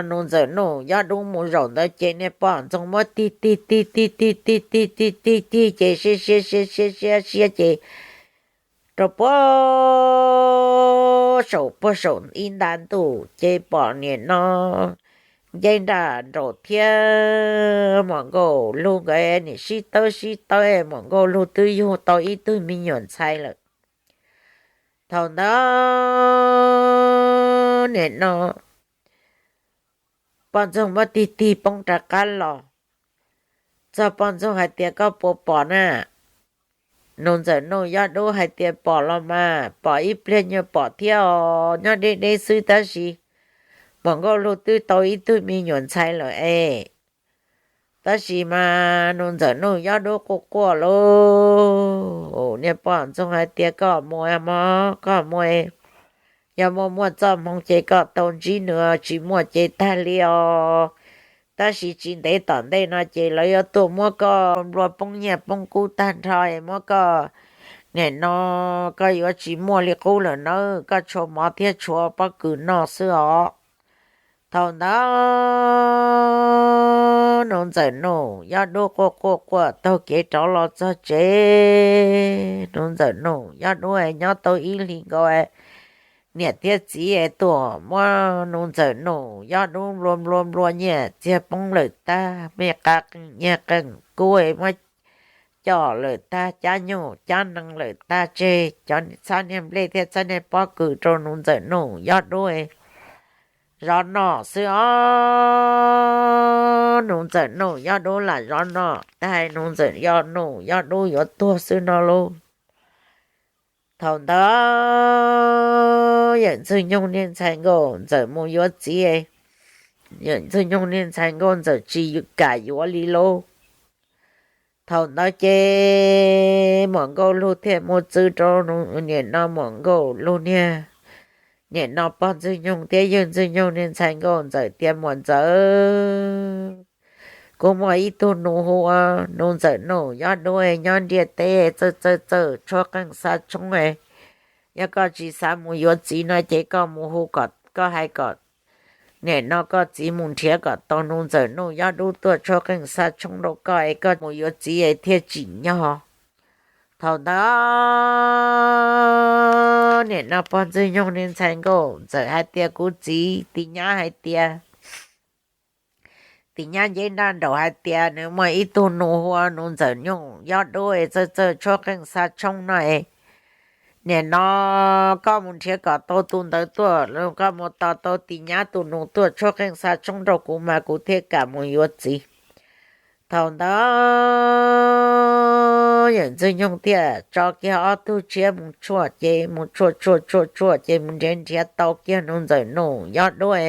Nuv Ntxawm Nuj Yob Dub mus zaum ntawd ces niag poj ntxoog muab tig tig tig tig tig tig tig tig tig ces siab siab siab siab siab siab ces rau puag saum puag saum ib nta ntuj ces pom niam no nce nraj nraum thiab Muam Nkauj Lug nkawd nim sib tawb sib tawb, Muam Nkauj Lug twb yug tau ib tug me nyuam ntxhais lawm. Thaum ntawd niam no poj ntxoog muab tig tig poob rov qab los. Txog poj ntxoog hais tias, Koj puas pom na? Nuv Ntxawm Nuj Yob Dub hais tias, Pom los mas, pom ib pliag nyuag pom thiab os, nyob deb deb xwb tab sis Muam Nkauj Lug twb tau ib tug me nyuam ntxhais lawm es. Tab sis mas Nuv Ntxawm Nuj Yob Dub quaj quaj lauj. Niag poj ntxoog hais tias, Koj mus mog, koj mus, yog muaj muaj txoj hmoo ces koj tau ntsib nws, tsis muaj ces tag li os. Tab sis tsis ntev tom ntej no ces lawv yuav tuaj muab koj nplua poob nyiaj poob kub tag nrho, muab koj, nim no koj yuav tsis muaj li qub lawm nawb, koj tshuav mov thiab tshuav pob kws noj xwb os. Thaum ntawd Nuv Ntxawm Nuj Yob Dub quaj quaj quaj taug kev rov los txog tsev. Nuv Ntxawm Nuj Yob Dub nyob tau ib hlis nkaus, niam thiab txiv tuaj muab Nuv Ntxawm Nuj Yob Dub nplua nplua nplua nyiaj txiag poob lawm tag, me qas qeej nyiaj qeej kub muab coj lawm tag, cab nyuj cab nees lawm tag, tseg cov txhab niag nplej thiab txhab niag pob kws rau Nuv Ntxawm Nuj Yob Dub zov noj xwb os. Nuv Ntxawm Nuj Yob Dub lam zov noj tag, Nuv Ntxawm Nuj Yob Dub yuav tuag xwb no lauj. Thaum ntawd Yawm Ntxwg Nyoog niag ntxhais nkauj ntxawm mus yuav txiv, Yawm Ntxwg Nyoog niag ntxhais nkauj ntxawm tsis kam yuav li lauj. Thaum ntawd ces Muam Nkauj Lug thiaj mus txwv rau nim no Muam Nkauj Lug niag, nim no pog Ntxwg Nyoog thiab Yawg Ntxwg Nyoog niag ntxhais nkauj ntxawm tias, Muam ntxawm, kuv muaj ib tug nus hu ua Nuv Ntxawm Nuj Yob Dub nyob ntiaj teb txawj txawj txawj tshuab qeej xa tshoob. Yog koj tsis xav mus yuav txiv no ces koj mus hu kom, koj hais kom nim no koj txiv mus nrhiav kom tau Nuv Ntxawm Nuj Yob Dub tuaj tshuab qeej xa tshoob rau koj es koj mus yuav txiv es thiaj tsim nyog. Thaum ntawd nim no pog Ntxwg Nyoog niag ntxhais nkauj ntxawm hais tias, Kuv txiv, Tis Nyab hais tias, Tis Nyab nceb nraj nraum hais tias nws muaj ib tug nus hu ua Nuv Ntxawm Nuj Yob Dub es txawj txawj tshuab qeej xa tshoob no es, nim no koj mus nrhiav kom tau tus ntawd tuaj, koj mus tos tau Tis Nyab tus nus tuaj tshuab qeej xa tshoob rau kuv mas kuv thiaj kam mus yuav txiv. Thaum ntawd Yawm Ntxwg Nyoog thiaj tso kiag ob tug tshiab mus tshuaj ces mus tshuaj tshuaj tshuaj tshuaj ces mus nrhiav nrhiav tau kiag Nuv Ntxawm Nuj Yob Dub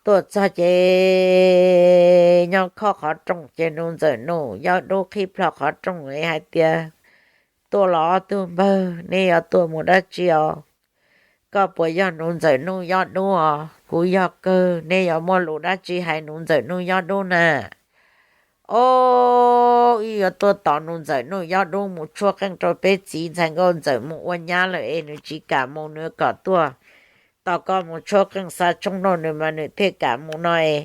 tuaj txog ces nyob khob qhov rooj ces Nuv Ntxawm Nuj Yob Dub qhib plho qhov rooj hais tias, Tuaj los ob tug npawg, neb yuav tuaj mus dab tsi os? Koj puas yog Nuv Ntxawm Nuj Yob Dub os? Kuv yog kawg, nej yuav muaj lus dab tsi hais Nuv Ntxawm Nuj Yob Dub na? O, wb yuav tuaj tos Nuv Ntxawm Nuj Yob Dub mus tshuab qeej rau peb txiv ntxhais Nkauj Ntxawm mus ua nyab lawm es nws tsis kam mus, nws kom tuaj tos koj mus tshuab qeej xa tshoob rau nws mas nws thiaj kam mus no es.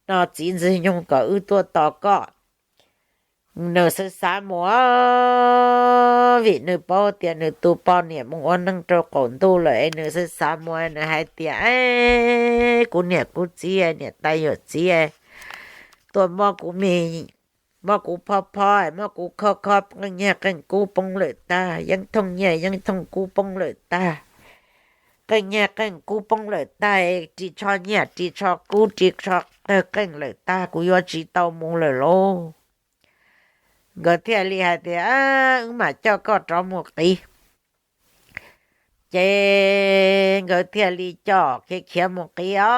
No txiv ntxwg nyoog kom wb tuaj tos koj. Nws xav xav mus, vim nws paub tias nws tus poj niam mus ua neej rau qaum ntuj lawm es nws xav xav mus, nws hais tias, Kuv niam kuv txiv, niam tais yawm txiv, tuaj muab kuv me, muab kuv phob phob, muab kuv khob khob, qeej nyiaj qeej kub poob lawm tag, yeeb thooj nyiaj yeeb thooj kub poob lawm tag, qeej nyiaj qeej kub poob lawm tag, ris tsho nyiaj ris tsho kub ris tsho tawg qeej lawm tag, kuv yuav tsis tau mus lawm lauj. Nkawd thiaj li hais tias, Wb mam coj koj rov mus qiv. Ces nkawd thiaj li coj khiav khiav mus qiv os.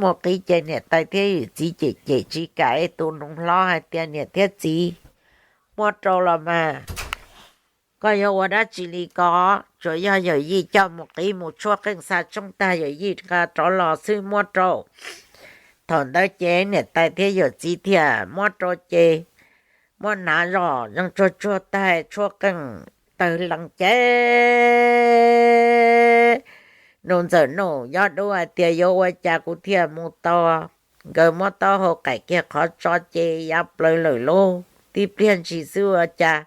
Mus qiv ces niam tais thiab yawm txiv cem cem tsis kam es tus noov hlob hais tias, Niam thiab txiv, muab rau los mas, koj yuav ua dab tsi li ko? Tsuas yog yawm yij coj mus qiv mus tshuab qeej xa tshoob tag yawm yij nqa rov los xwb, muab rau. Thaum ntawd ces niam tais thiab yawm txiv thiaj muab rau ces muab hnav zog zoo tsuag tsuag tag tshuab qeej tawg lees ces Nuv Ntxawm Nuj Yob Dub hais tias, Yuav ua cas kuv thiaj mus tau? Nkawd muab taub hau qaim kiag qhov tso ces ya plaws lawm lauj. Tib pliag ntshis xwb ua cas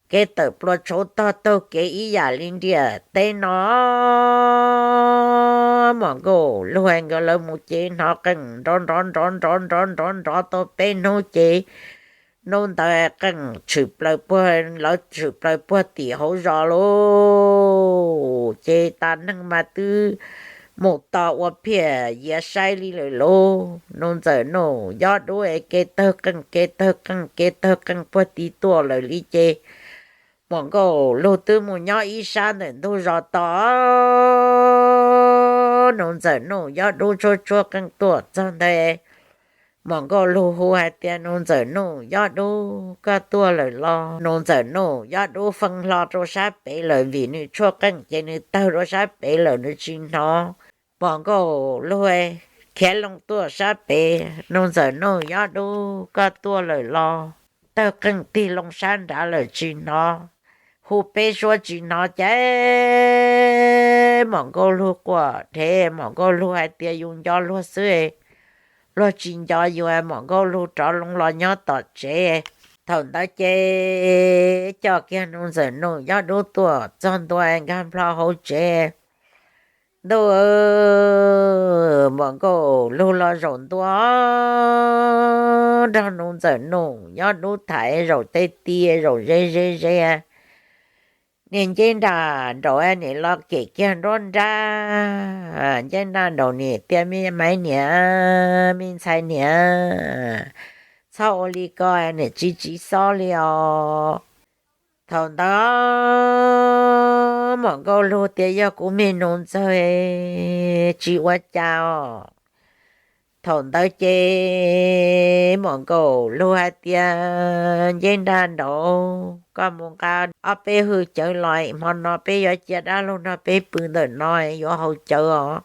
kev tawm plua tshauv tog taug kev ib yam li ntiaj teb no. Muam Nkauj Lug nkawd lawv mus ces hnov qeej nrov nrov nrov nrov nrov nrov nrov tau peb hnub ces hnub ntawd qeej tshwm plaws puag, lawv tshwm plaws puag tim hauv zos lauj. Ces tas neeg mas twb mus tos ua phiaj yiav saib li lawm lauj. Nuv Ntxawm Nuj Yob Dub es kev tawg qeej kev tawg qeej kev tawg qeej puag tim tuaj lawm li ces Muam Nkauj Lug twb mus nyob ib sab ntawm ntug zos tos. Nuv Ntxawm Nuj Yob Dub tshuab tshuab qeej tuaj txog ntawd, Muam Nkauj Lug hu hais tias, Nuv Ntxawm Nuj Yob Dub, koj tuaj lawm los? Nuv Ntxawm Nuj Yob Dub feej hlo rau sab pem lawm vim nws tshuab qeej ces nws tawg rau sab pem lawm nws tsis hnov. Muam Nkauj Lug khiav loo tuaj sab pem, Nuv Ntxawm Nuj Yob Dub, koj tuaj lawm los? Tawg qeej tig loo sab nrad lawm tsis hnov, hu peb suab tsis hnov ces Muam Nkauj Lug quaj dhev. Muam Nkauj Lug hais tias yus nco luag xwb, luag tsis nco yus. Muam Nkauj Lug rov loo los nyob tom tsev. Thaum ntawd ces coj kiag Nuv Ntxawm Nuj Yob Dub tuaj txog ntua nkag nplho hauv tsev. Ntuj, Muam Nkauj Lug los zaum ntua nrog Nuv Ntxawm Nuj Yob Dub tham zaum tej ti zaum ze ze ze. Niag Nceb Nraj Nraum nim los kem kiag nruab nrab. Nceb Nraj Nraum nim tias, Me maiv niam, me ntxhais niam, txhob ua li ko, niam tsis tsis xob li os. Thaum ntawd Muam Nkauj Lug tias, Yog kuv me Nuv Ntxawg, tsis ua cas os. Thaum ntawd ces Muam Nkauj Lug hais tias, Nceb Nraj Nraum, koj mus nqa ob peb hwj cawv los, hmo no peb yuav cia dab laug nrog peb pw ntawm no, yuav haus cawv os.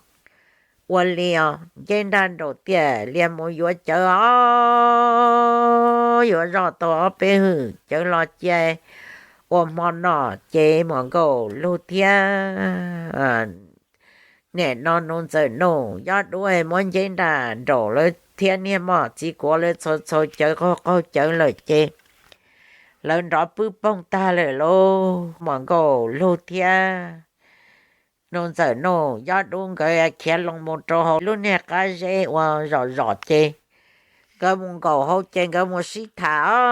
Ua li os. Nceb Nraj Nraum tias, Lias mus yuav cawv os, yuav zoj tau ob peb hwj cawv los cia ua hmo no. Ces Muam Nkauj Lug thiab niam no Nuv Ntxawm Nuj Yob Dub muab Nceb Nraj Nraum lawv thiab niag moj txiv kuav lawv txhau txhau cawv qaug qaug cawv lawm ces lawv nrov pwb poog tag lawm lauj. Muam Nkauj Lug thiab Nuv Ntxawm Nuj Yob Dub nkawd khiav loo mus rau hauv lub niag qab zeb uas zom zom ces nkawd mus nkaum hauv ces nkawd mus sib tham os.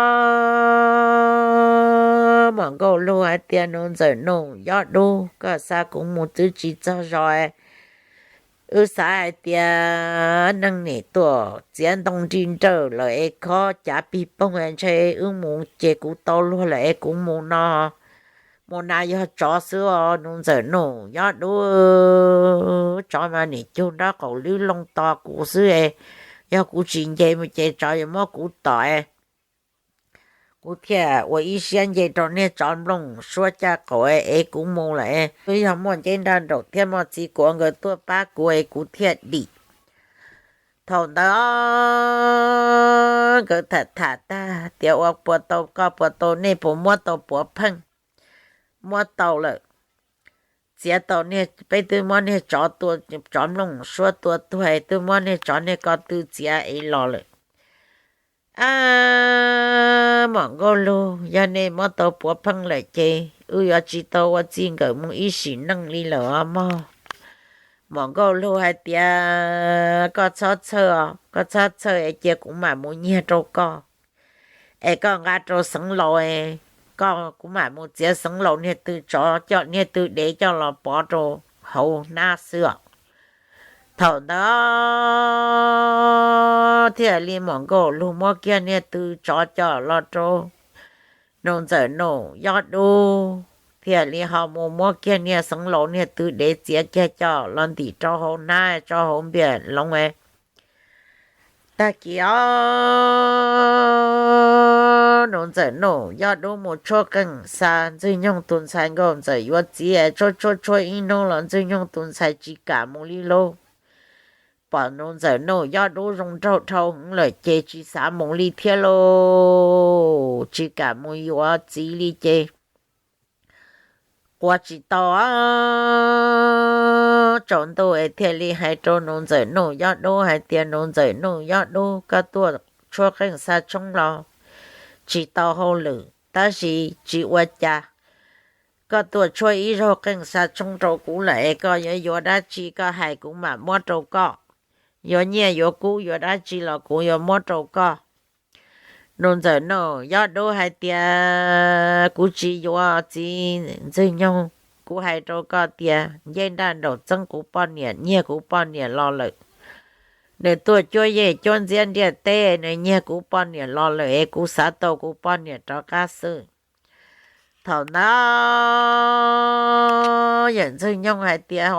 Muam Nkauj Lug hais tias, Nuv Ntxawm Nuj Yob Dub, koj xa kuv mus twb tsis txog zos. Wb xav hais tias neeg nim tuaj txiav ntoo nri nrawj lawm es khob cav pig poog, ntshe wb mus ces kuv tau luag lawm es kuv mus no, mus na yog tsov xwb os. Nuv Ntxawm Nuj Yob Dub, tsov mas nim cug nraub qaum lwb loo tos kuv xwb es, yog kuv tsis nce mus ces tsov yuav muab kuv tom. kuv thiaj ua ib siab nce rau niag tsov nplooj suab caj qaum es kuv mus lawm. Twb yog muaj Nceb Nraj Nraum thiab Moj Txiv Kuav nkawd tuaj pab kuv es kuv thiaj dim. Thaum ntawd nkawd tham tham tag tias ua puas tau, koj puas tau, nej puas muab tau puav pheej? Muab tau lawm. Txiav tau, peb twb muab niag tsov, tsov nplooj suab tua tuag, twb muab niag tsov niag ko tw txiav ev los lawm. A, Muam Nkauj Lug, yog nej muab tau puav pheej lawm ces wb yuav tsis tau ua txij nkawm mus ib sim neej li lawm os mog. Muam Nkauj Lug hais tias, koj txhob txhawj, koj txhob txhawj es cia kuv mam mus nyiag rau koj, es koj nqa rau Xeev Laus, koj, kuv mam mus txiav Xeev Laus niag tw tsov coj, niag tw dev coj los pov rau hauv hnab xwb os. Thaum ntawd thiaj li Muam Nkauj Lug muab kiag niag tw tsov coj los rau Nuj Ntxawm Nuj Yob Dub, thiaj li ho mus muab kiag niag Xeev Laus niag tw dev txiav kiag coj los ntim rau hauv hnab, rau hauv npias loov. Tag kis os, Nuj Ntxawm Nuj Yob Dub mus tshuab qeej xa Ntxwg Nyoog tus ntxhais Nkauj Ntxawm yuav txiv, tshuab tshuab tshuab ib hnub los Ntxwg Nyoog tus ntxhais tsis kam mus li lauj. Pom Nuj Ntxawm Nuj Yob Dub zoo nraug dhau heev lawm ces tsis xav mus li thiab lauj, tsis kam mus yuav txiv li ces quav tsis tau. Tsaus ntuj es thiaj li hais rau Nuj Ntxawm Nuj Yob Dub hais tias, Nuj Ntxawm Nuj Yob Dub, koj tuaj tshuab qeej xa tshoob los tsis tau hauj lwm tab sis tsis ua cas, koj tuaj tshuab ib zaug qeej xa tshoob rau kuv lawm es koj yuav yuav dab tsi koj hais kuv mam muab rau koj. Yuav nyiaj yuav kub yuav dab tsi los kuv yuav muab rau koj. Nuj Ntxawm Nuj Yob Dub hais tias, kuv tsis yuav txiv Ntxwg Nyoog, kuv hais rau koj tias Ncej Nraj Nraum txeeb kuv poj niam, nyiag kuv poj niam los lawm. Nws tuaj cuab yej cuab ntxiab ntiaj teb, nws nyiag kuv poj niam los lawm es kuv xav tau kuv poj niam rov qab xwb. Thaum ntawd yawm Ntxwg Nyoog hais tias, o,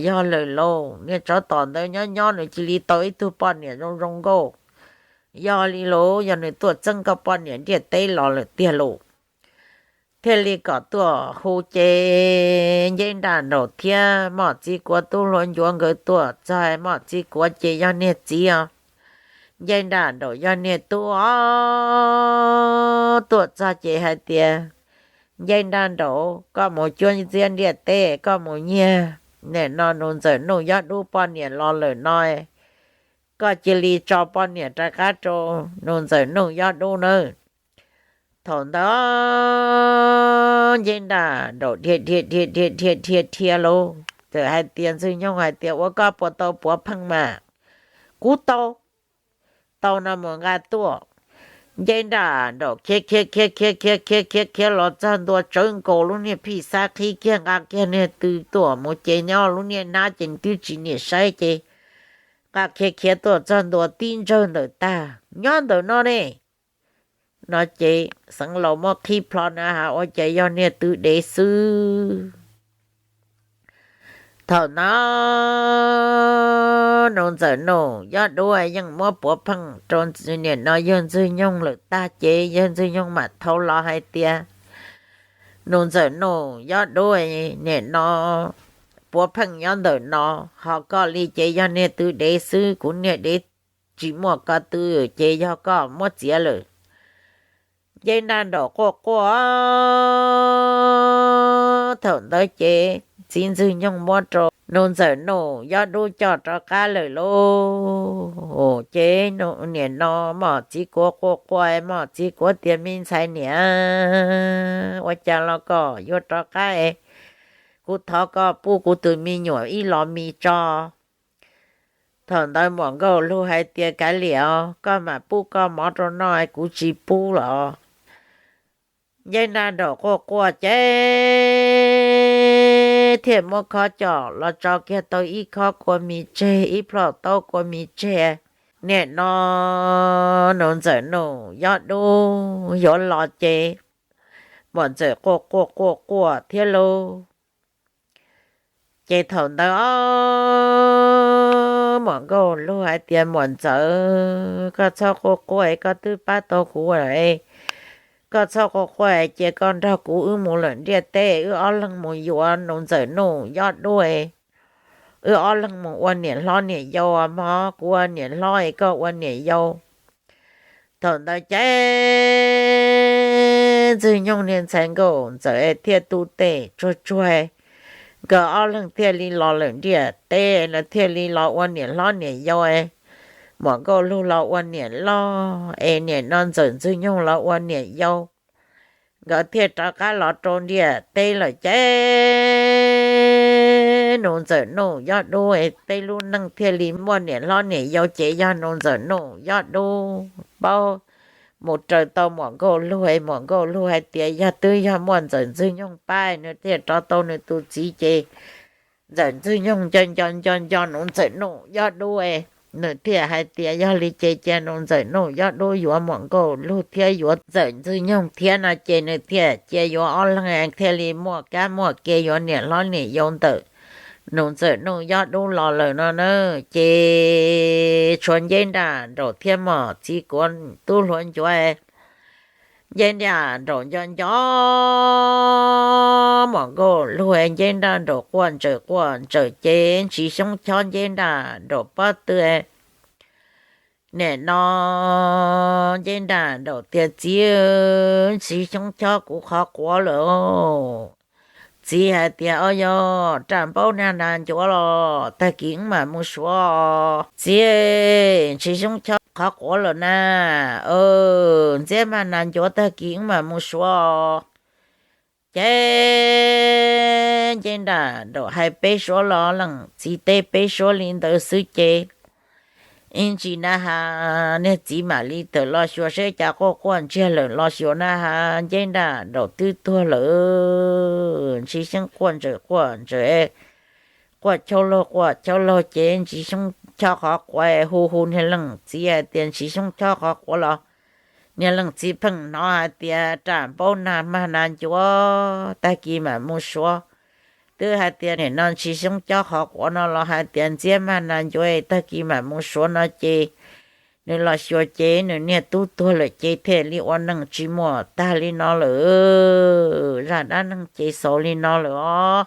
yog lawm lauj, niag tsov tom ntawd nyob nyob nws cia li tau ib tug poj niam zoo zoo nkauj. Yog li lauj, yog nws tuaj txeeb koj poj niam ntiaj teb los lawm tiag lauj. Thiaj li kom tuaj hu ces Ncej Nraj Nraum thiab Moj Txiv Kuav tub hluas Ncuav nkawd tuaj txog, Moj Txiv Kuav ces yog niag txiv os, Ncej Nraj Nraum yog niag tub os. Tuaj txog ces hais tias, Ncej Nraj Nraum, koj mus cuab ntxiab ntiaj teb, koj mus nyiag nim no Nuj Ntxawm Nuj Yob Dub poj niam los lawm no, koj cia li tso poj niam rov qab rau Nuj Ntxawm Nuj Yob Dub nawb. Thaum ntawd Ncej Nraj Nraum dhia dhia dhia dhia dhia dhia dhia lauj, txawm hais tias, Ntxwg Nyoog hais tias, ua koj puas tau puav pheej mas? Kuv tau. Tau no mus nqa tuaj. Ncej Nraj Nraum khiav khiav khiav khiav khiav khiav khiav khiav los txog ntua tsawv nkaus lub niag phij xab qhib kiag nqa kiag niag tw tuaj mus ces nyob lub niag hnab ces twb tsis niam saib ces nqa khiav khiav tuaj txog ntua tib ntsawg ntawm tag, nyob ntawm no ne. No ces Xeev Laus muab qhib plho na has ua cas yog niag tw dev xwb. Thaum no Nuj Ntxawm Nuj Yob Dub yeej muab puav pheej rau nim no yawg Ntxwg Nyoog lawm tag ces yawg Ntxwg Nyoog mam thau los hais tias, Nuj Ntxawm Nuj Yob Dub, nim no puav pheej nyob ntawm no, ho koj li ces yog niag tw dev xwb, kuv niag dev tsis muaj ko tw ces yog koj muab txiav lawm. Ncej Nraj Nraum quaj quaj. Thaum ntawd ces txiv Ntxwg Nyoog muab rau Nuj Ntxawm Nuj Yob Dub coj rov qab lawm lauj. Ces nim no Moj Txiv Kuav quaj quaj, Moj Txiv Kuav tias, me ntxhais niam, ua cas los koj yuav rov qab es kuv thov koj pub kuv tus me nyuam ib los mis tso. Thaum ntawd Muam Nkauj Lug hais tias, kav liam os, koj mam pub koj mov rau noj, kuv tsis pub los. Ncej Nraj Nraum quaj quaj ces thiaj muab khob coj los tso kiag tau ib khob kua mis tseg, ib plhom taub kua mis tseg. Nim no Nuj Ntxawm Nuj Yob Dub yuav los ces Muam Ntxawm quaj quaj quaj quaj thiab lauj. Ces thaum ntawd os, Muam Nkauj Lug hais tias, Muam Ntxawm, koj txhob quaj quaj, koj twb pab tau kuv lawm, koj txhob quaj quaj, cia koj nrog kuv wb mus lawm ntiaj teb, wb ob leeg mus yuav Nus Ntxawm Nuj Yob Dub. Wb ob leeg mus ua niam hlob niam yau mog, kuv ua niam hlob es koj ua niam yau. Thaum ntawd ces Ntxwg Nyoog niag ntxhais nkauj ntxawm thiaj tu tes tsuag tsuag, nkawd ob leeg thiaj li los lawm ntiaj teb, lawv thiaj li los ua niam hlob niam yau. Muam Nkauj Lug los ua niam loj es niam no Ntxawm Ntxwg Nyoog los ua niam yau. Nkawd thiaj rov qab los rau ntiaj teb lawm ces Nus Ntxawm Nuj Yob Dub es peb lub neej thiaj li muaj niam hlob niam yau ces yog Nus Ntxawm Nuj Yob Dub paub mus raws tau Muam Nkauj Lug es Muam Nkauj Lug hais tias yog twb yog muaj Ntxawm Ntxwg Nyoog pab nws thiaj rov tau nws tus txiv ces Ntxawm Ntxwg Nyoog nco nco nco nco Nus Ntxawm Nuj Yob Dub es nws thiaj hais tias yog li ces cia Nus Ntxawm Nuj Yob Dub yuav Muam Nkauj Lug thiab yuav Ntxawm Ntxwg Nyoog thiab no ces nws thiaj cia yuav ob leeg thiaj li muaj kab muaj ke yuav niam hlob niam yau ntawm Nus Ntxawm Nuj Yob Dub los lawm no na. Ces tshuav Nceb Nraj Nraum thiab Mos Txiv Kuav tub hluas Ncuav. Nceb Nraj Nraum nco nco Muam Nkauj Lug, Nceb Nraj Nraum quaj ntsaws quaj ntsaws ces Ntsis Xyoob Chob Nceb Nraj Nraum pob tw. Nim no Nceb Nraj Nraum tias, Txiv, Ntsis Xyoob Chob kuv qhov quav lawm. Txiv hais tias, Au yog, Raj Npaub nag nas ncuav los tag kis wb mam mus suav. Txiv, Ntsis Xyoob Chob qhov quav lawm na. Ntxiab mag nas ncuav tag kis wb mam mus suav. Ces Nceb Nraj Nraum hais peb suab los leej txiv teb peb suab li ntawd xwb ces ib ntsis na has niag txiv mam li tawm los xyuas seb cas quaj quaj ntsiag lawm los xyuas na has Nceb Nraj Nraum twb tuag lawm. Ntsis Xyoob quaj ntsaws quaj ntsaws, quaj chauj laug quaj chauj laug ces Ntsis Xyoob Chob qhov quav hu hu niag leej txiv hais tias, Ntsis Xyoob Chob qhov quav los? Niag leej txiv pheej hnov hais tias, Raj Npaub nag mag nas ncuav tag kis mam mus suav. Twb hais tias nim no Ntsis Xyoob Chob qhov quav no los hais tias Ntxiab mag nas ncuav tag kis mam mus suav no ces nws los xyuas ces nws niag tub tuag lawm ces thiaj li ua neej tsis muaj tag li no lawm. Zaj dab neeg ces xaus li no lawm os.